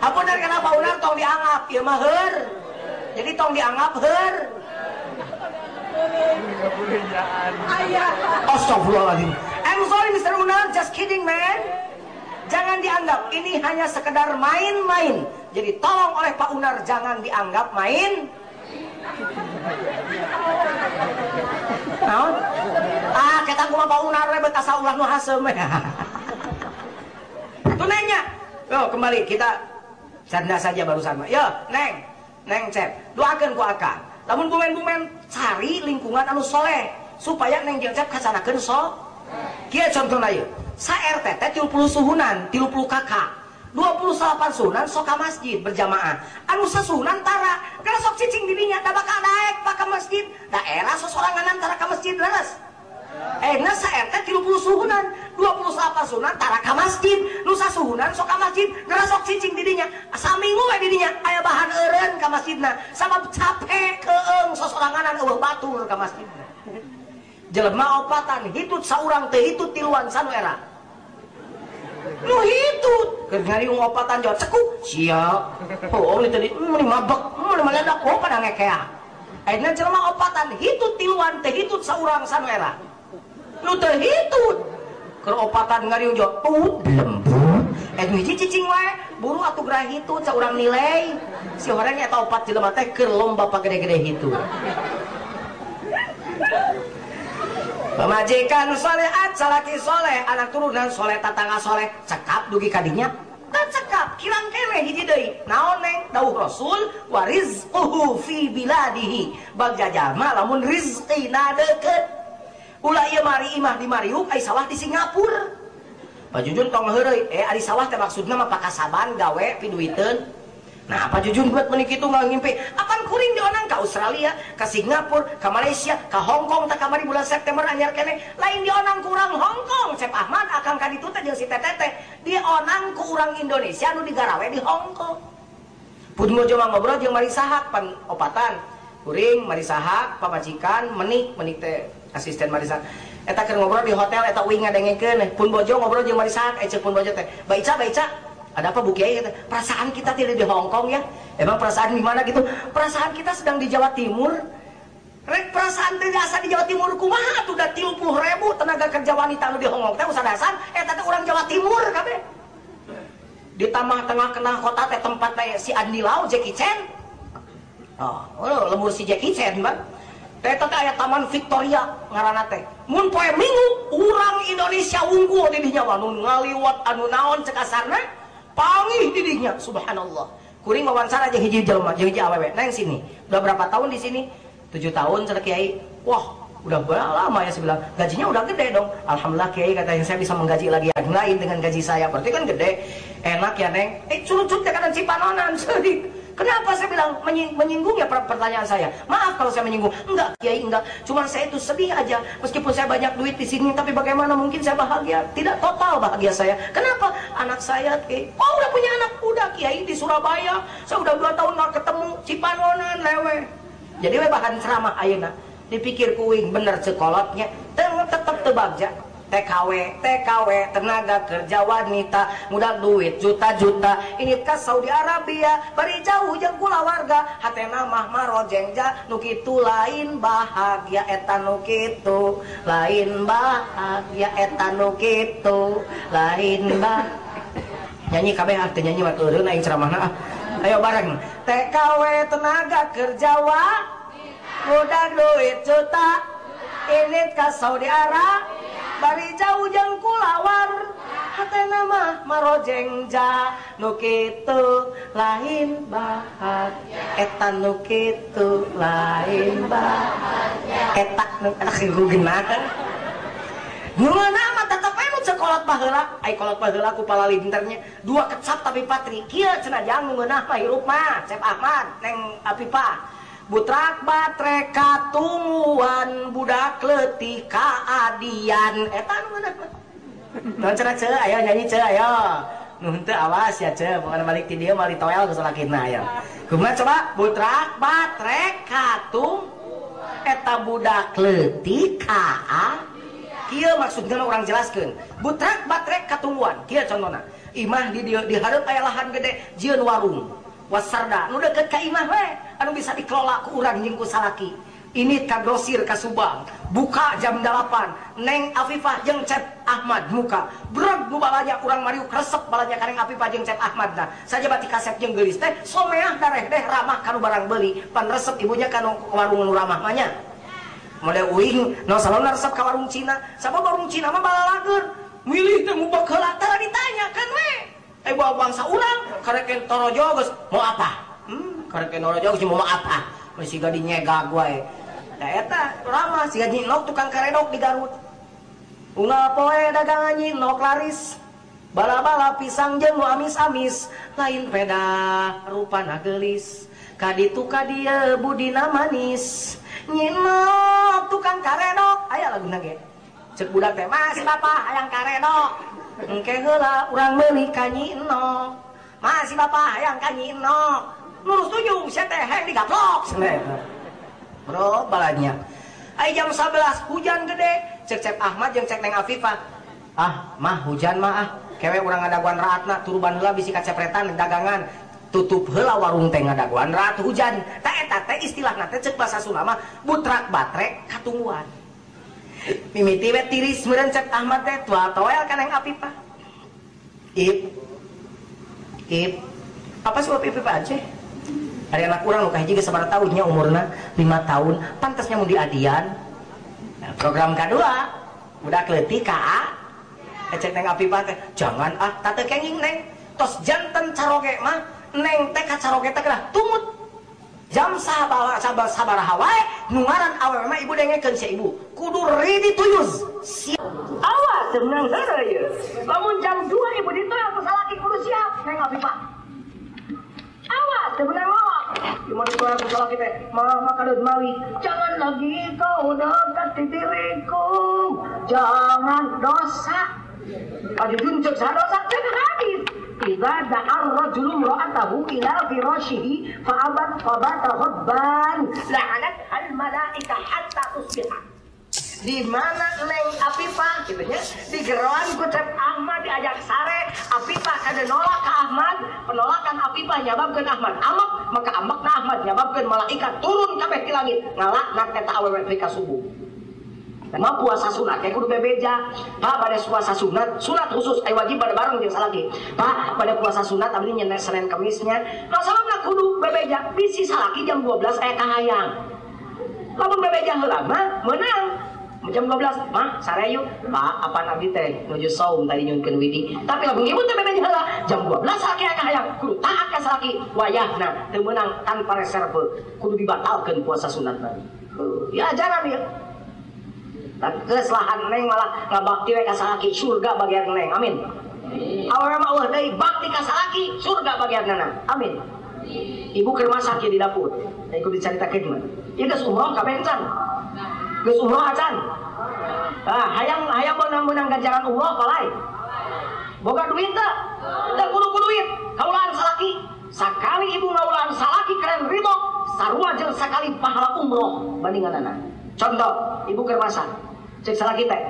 Apunten kana Pak Unar tong dianggap ieu mah heur jadi tong dianggap heur. Astagfirullahaladzim. I'm sorry Mr. Unar, just kidding man. Jangan dianggap ini hanya sekedar main-main. Jadi tolong oleh Pak Unar jangan dianggap main. Naon? Ah, kita kumaha Pak Unar we bet asa ulah nu haseum. Tuh nanya. Yo, kembali kita canda saja barusan mah. Yo, Neng. Neng Cep, doakeun ku akang. Lamun bumen-bumen cari lingkungan anu soleh supaya Neng jeung Cep kasanakeun so. Kieu contohna ieu. Sa RT teh 30 suhunan, 30 kakak. 28 suhunan sok ka masjid berjamaah. Anu sasuhunan tara, gara sok cicing di dinya da bakal daek pak ka masjid. Daerah sosoranganan tara ka masjid leres. Ayeuna sa RT 30 suhunan, 28 suhunan tara ka masjid, nu sasuhunan sok ka masjid, gara sok cicing di dinya. Saminggu we di dinya aya bahan eureun ka masjidna, sabab capek keung sosoranganan eueuh batur ka masjidna. Jelema opatan hitut saurang teu hitut tiluan sanu era. Nu hitut keur ngariung opatan jawab cekuk sia. Oh, ini tadi meni mabek, meni meledak oh pada ngekea. Ayeuna jelema opatan hitut tiluan teu hitut saurang sanu era. Nu teu hitut keur opatan ngariung jawab tut lembut. Eh nu hiji cicing wae, buru atuh gerah hitut saurang nilai. Si horeng eta opat jelema teh keur lomba pagede-gede hitut. Pemajikan solehat, salaki soleh, anak turunan soleh, tatangga soleh, cekap dugi kadinya, tak cekap, kirang kene hiji deui. Naon Neng? Dawuh Rasul, wa rizquhu fi biladihi. Bagja jalma lamun rizqina deukeut. Ulah ieu mari imah di Mariuk, ai sawah di Singapura. Pak Jujun tong heureuy, ari sawah teh maksudna mah pakasaban gawe piduiteun. Nah, Pak Jujun buat meuni kitu ngimpi. Apan kuring dionang ka Australia, ka Singapura, ka Malaysia, ka Hong Kong teh kamari bulan September anyar keneh. Lain dionang ku urang Hong Kong, Cep Ahmad akang ka ditu teh jeung si Teteh teh. Dionang ku urang Indonesia nu digarawe di Hong Kong. Pun mojo mah ngobrol jeung Marisahak pan opatan. Kuring Marisahak pamajikan menik menik teh asisten Marisahak. Eta keur ngobrol di hotel eta uing ngadengekeun. Pun bojo ngobrol jeung Marisahak, ceuk pun bojo teh. Baica baica. Ada apa Bu Kiai? Perasaan kita tidak di Hong Kong ya? Emang perasaan di mana gitu? Perasaan kita sedang di Jawa Timur. Rek perasaan tidak asa di Jawa Timur kumaha atuh da 30.000 tenaga kerja wanita nu di Hong Kong teh usadasan eta teh urang Jawa Timur kabeh. Di tamah tengah kena kota teh tempat teh si Andi Lau Jackie Chan. Oh, lemur si Jackie Chan, Bang. Teh teh aya Taman Victoria ngaranna teh. Mun poe Minggu urang Indonesia wungkul di dinya mah nu ngaliwat anu naon cek asarna pangih didinya, subhanallah. Kuring wawancara jeung hiji jelema, jeung hiji awewe. Neng sini. Udah berapa tahun di sini? 7 tahun cenah kiai. Wah, Udah lama ya saya bilang, gajinya udah gede dong. Alhamdulillah kiai katanya saya bisa menggaji lagi yang lain dengan gaji saya. Berarti kan gede. Enak ya Neng. Cucut ya kanan Cipanonan. Sedih. Kenapa saya bilang menyinggung ya pertanyaan saya? Maaf kalau saya menyinggung. Enggak kiai enggak. Cuman saya itu sedih aja. Meskipun saya banyak duit di sini, tapi bagaimana mungkin saya bahagia? Tidak total bahagia saya. Kenapa? Anak saya kiai. Oh udah punya anak, udah kiai di Surabaya. Saya udah 2 tahun nggak ketemu Cipanonan lewe. Jadi we bahan ceramah ayeuna. Dipikir kuing bener cekolotnya, tetep tebagja. TKW, TKW, tenaga kerja wanita, mudah duit juta-juta. Ini ke Saudi Arabia, bari jauh jeung kulawarga, hatena mah marojengja, nu kitu lain bahagia eta nu kitu, lain bahagia eta nu kitu, lain bah. Nyanyi kabeh ah teu nyanyi mah keureun aing ceramahna ah. Ayo bareng. TKW tenaga kerja wanita, mudah duit juta, ini ke Saudi Arabia, bari jauh jeung kulawar, hatena mah marojengja, nu kitu lain bahagia, eta nu kitu lain bahagia, eta nu geuna kan. Nu ngeunah mah tetep we nu cekolot baheula, ai kolot baheula ku palalinternya, 2 kecap tapi patri, kieu cenah jang nu ngeunah mah hirup mah, Cep Ahmad, Neng Apipah. Butrak batre katunguan budak leutik kaadian eta nu ngeunah mah. Naon cenah ceu ayo nyanyi ceu ayo. Nu henteu awas ya ceu pokona balik ti dieu moal ditoel ku salakina ayo. Kumaha coba butrak batre katung eta budak leutik kaadian. Kieu maksudna urang jelaskeun. Butrak batre katunguan kieu contona. Imah di dieu di hareup aya lahan gede jieun warung. Wasarda nu deket ka imah we anu bisa dikelola ku urang jeung ku salaki. Ini ka grosir ka Subang, buka jam 8, Neng Afifah jeung Cep Ahmad muka. Breg nu balanya urang mariuk resep balanya ka Neng Afifah jeung Cep Ahmad nah. Saja bati kasep jeung geulis teh someah dareh deh ramah kanu barang beuli, pan resep ibunya kanu warung nu ramah mah nya. Model uing nu salona resep ka warung Cina, sabab warung Cina mah balalageun. Milih teh mubek heula tara ditanya kan we. Bawa bangsa urang karek torojo geus mau apa? Karek torojo geus mau apa? Masih gadi nyegag wae. Da eta ramah siga nyinok tukang karedok di Garut. Unggal poe dagangan nyinok laris. Bala-bala pisang jeung nu amis-amis, lain peda rupana geulis. Kaditu ka dieu budina manis. Nyinok tukang karedok aya laguna ge. Cek budak teh mas bapak hayang karedok. Engke heula urang meuli ka Nyi Enok. Masih bapak hayang ka Nyi Enok. Lurus tunjung sia teh hayang digaplok cenah. Bro balanya. Ai jam 11 hujan gede. Cek Cep Ahmad jeung cek Neng Afifah. Ah, mah hujan mah ah. Kewe urang ngadaguan raatna turuban heula bisi kacepretan dagangan. Tutup heula warung teh ngadaguan raat hujan. Tah eta teh istilahna teh cek basa Sunda mah butrak batre katungguan. Mimiti we tiris meureun Cep Ahmad teh tua toel ka Neng Afifah. Ip. Ip. Apa sih Ip Ip aja? Ada anak urang nu kahiji geus sabaraha tahun nya umurna 5 tahun, pantasnya mun diadian. Nah, program kadua, budak leutik ka A. Cek Neng Afifah teh, jangan ah, teu kenging Neng. Tos janten caroge mah, Neng teh ka caroge teh kedah tumut. Jam sabaraha wae nu ngaran awewe mah ibu dengekeun si ibu. Kudu ready to use. Siap. Awas teu meunang heureuy ieu. Lamun jam 2 ibu ditoel ku salaki kudu siap Neng Afifah. Awas teu meunang nolak. Ieu mah ditoel ku salaki teh, mah makadeun mali. Jangan lagi kau dekati diriku. Jangan dosa. Ajujun cek sadosa cek hadis. Idza da'a ar-rajulu imra'atahu ila firashihi fa'abat fabata ghadban la'anat al-malaika hatta tusbiha. Di mana Neng Afifah gitu nya digeroan ku Cep Ahmad diajak sare, Afifah kada nolak ka Ahmad, penolakan Afifah nyababkeun Ahmad amak, maka amakna Ahmad nyababkeun malaikat turun kabeh ti langit ngalaknat eta awewe nepi ka subuh. Mah puasa sunat kayak kudu bebeja. Pak pada puasa sunat, sunat khusus ai wajib pada bareng jeung salaki. Pak pada puasa sunat abdi nyenek Senin Kamisnya. Masalahna kudu bebeja bisi salaki jam 12 aya kahayang. Lamun bebeja heula mah meunang. Jam 12 mah sare yuk. Pak apaan abdi teh nuju saum tadi nyunkeun widi. Tapi lamun ibu teh bebeja heula jam 12 salaki aya kahayang kudu taat ka salaki. Wayahna teu meunang tanpa reserve kudu dibatalkeun puasa sunat tadi. Ya ajaran ya. Geus lahan neng malah ngabakti we ka salaki surga bagian neng. Amin. Awewe mah eueuh deui bakti ka salaki surga bagianna. Amin. Ibu keur masak di dapur. Da iku dicaritakeun mah. Ieu geus umroh kabeh encan. Geus umroh acan. Ah, hayang hayang meunang ganjaran umroh palai. Boga duit teu? Teu kudu ku duit. Kaulaan salaki. Sakali ibu ngaulaan salaki keren ridho, sarua jeung sakali pahala umroh bandinganana. Contoh, ibu keur masak. Cek salaki teh.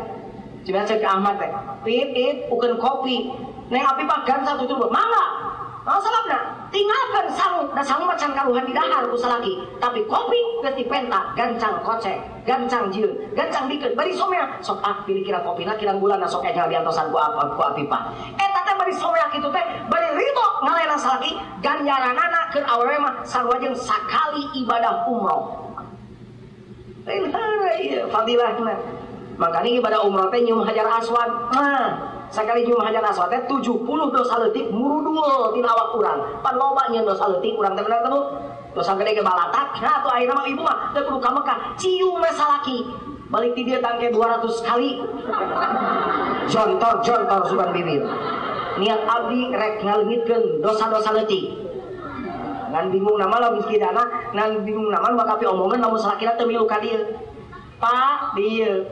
Cek cek Ahmad teh. Pip pip ukeun kopi. Neng api pak gansal tutur mangga. Naon sababna? Tinggalkan sangu, da sangu mah can karuhan di dahar ku salaki. Tapi kopi geus dipenta, gancang kocek, gancang jieun, gancang dikeun, bari somea. Sok ah pilih kirang kopina kirang gulana sok ejal diantosan ku api pak. Eta teh bari somea kitu teh, bari ridho ngalaenan salaki, ganjaranana keur awewe mah sarua jeung sakali ibadah umroh. Lain heureuy fadilahna. Makanya ibadah umroh teh nyium hajar aswad. Nah, sakali nyium hajar aswad teh 70 dosa leutik murudul tina awak urang. Pan loba nyieun dosa leutik urang teh bener teu? Dosa gede ge balatak. Nah, atuh akhirna mah ibu mah teu kudu ka Mekah, cium we salaki. Balik ti dieu tangke 200 kali. Jontor-jontor sugan bibir. Niat abdi rek ngaleungitkeun dosa-dosa leutik. Ngan bingung nama lamun kidana, ngan bingung nama bakal pi omongan lamun salakina teu milu ka dieu. Pak, dieu.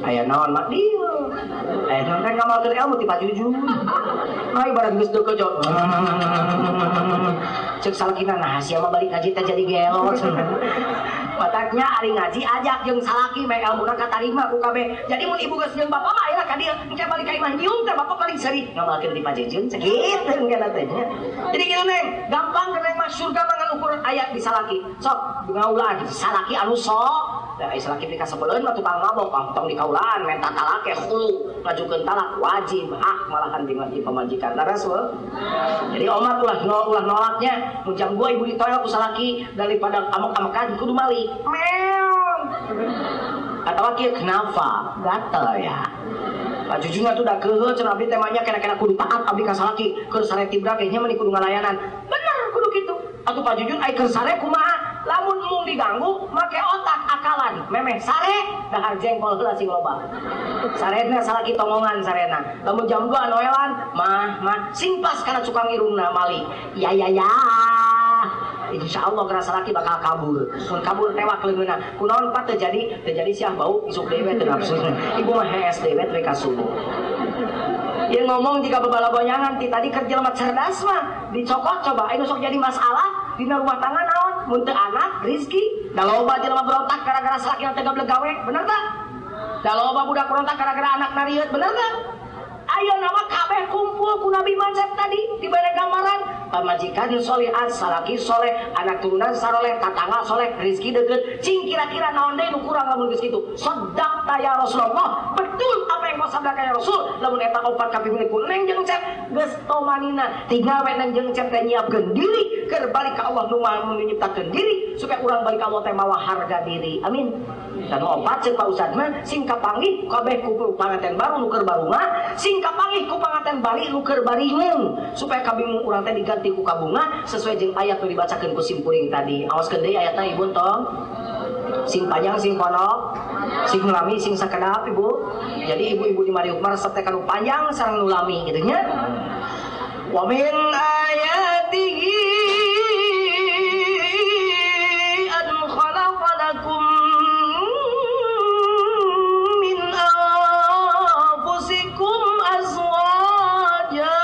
Aya naon mak dieu. Aya naon kan ngamalkeun ilmu ti Pak Jujun. Nah ibarat geus deukeut jod. Ceuk salakina nah sia mah balik ngaji teh jadi gelo. Mataknya ari ngaji ajak jeung salaki meh elmuna katarima ku kabeh. Jadi mun ibu geus jeung bapak mah ayeuna ka dieu engke balik ka imah nyium teh bapak paling seuri ngamalkeun ti Pak Jujun sakitu engke teh nya. Jadi kitu neng, gampang neng mah surga mah ngan ukur aya di salaki. Sok ngaulaan salaki anu sok. Da salaki pika sebeleun mah tukang mabok tong dikaulaan menta talak ke khulu ngajukeun talak wajib hak malahan di pamajikan. Laras we. Jadi omat ulah nolaknya mun jam 2 ibu ditoel ku salaki daripada amok-amokan kudu malik. Meong. Atawa kieu kenapa? Gatel ya. Pak Jujun atuh da keuheul cenah abdi temanya kena-kena kudu taat abdi ka salaki keur sare tibra ge nya meni kudu ngalayanan. Bener kudu kitu. Atuh Pak Jujun ai keur sare kumaha? Lamun mung diganggu make otak akalan memeh sare dahar jengkol heula sing loba. Sarena salaki tongongan sarena. Lamun jam 2 noelan mah mah sing pas kana cukang irungna mali. Ya ya ya. Insya Allah kena salaki bakal kabur. Mun kabur tewak leungeunna. Kunaon pak teu jadi siah bau isuk deui we teu nafsu. Ibu mah hees deui we teu ka subuh. Ieu ngomong jika babalagonyangan ti tadi keur jelema cerdas mah dicokot coba anu sok jadi masalah dina rumah tangga naon mun teu anak rizki da loba jelema berontak gara-gara salakina teu gablek gawe bener teu? Da loba budak berontak gara-gara anak narieut bener teu? Ayeuna mah kabeh kumpul ku Nabi Mansep tadi dibere gambaran pamajikan solihat, salaki soleh, anak turunan saroleh, tatangga soleh, rizki deukeut. Cing kira-kira naon deui nu kurang lamun geus kitu? Sadaqta ya Rasulullah. Betul apa yang kau sabdakan ya Rasul. Lamun eta opat kapimilih ku neng jeung cep geus tomanina. Tinggal we neng jeung cep teh nyiapkeun diri keur balik ka Allah nu Maha nyiptakeun diri supaya urang balik ka Allah teh mawa harga diri. Amin. Dan opat ceuk Pak Ustad mah sing kapanggih kabeh ku panganten baru nu keur barunga, sing kapanggih ku panganten bari nu keur baringung supaya kabingung urang teh diganti ku kabunga sesuai jeung ayat nu dibacakeun ku simkuring tadi. Aoskeun deui ayatna ibu tong. Sing panjang sing pondok, sing lami sing sakedap ibu. Jadi ibu-ibu di Mariuk mah resep teh kanu panjang sareng nu lami kitu nya. Wa min ayatihi an khalaqalakum min anfusikum azwaja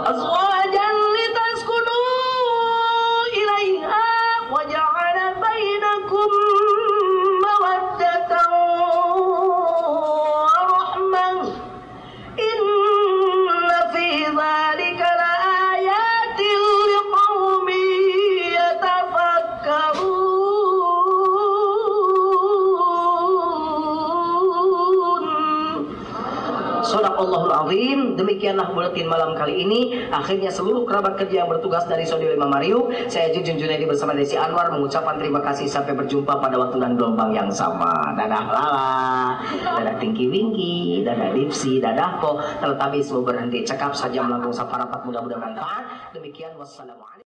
azwajan litaskunu ilaiha wa ja'ala bainakum mawaddatan wa rahmah inna fi dzalika laayatin liqaumin yatafakkarun. Shadaqallahul azim. Demikianlah buletin malam kali ini. Akhirnya seluruh kerabat kerja yang bertugas dari Studio 5 Mariuk, saya Jujun Junaidi bersama Desi Anwar mengucapkan terima kasih. Sampai berjumpa pada waktu dan gelombang yang sama. Dadah Lala, dadah Tingki Wingki, dadah Dipsi, dadah Po. Tetapi sebelum berhenti cekap saja melangkung saparapat, mudah-mudahan bermanfaat. Demikian, wassalamualaikum.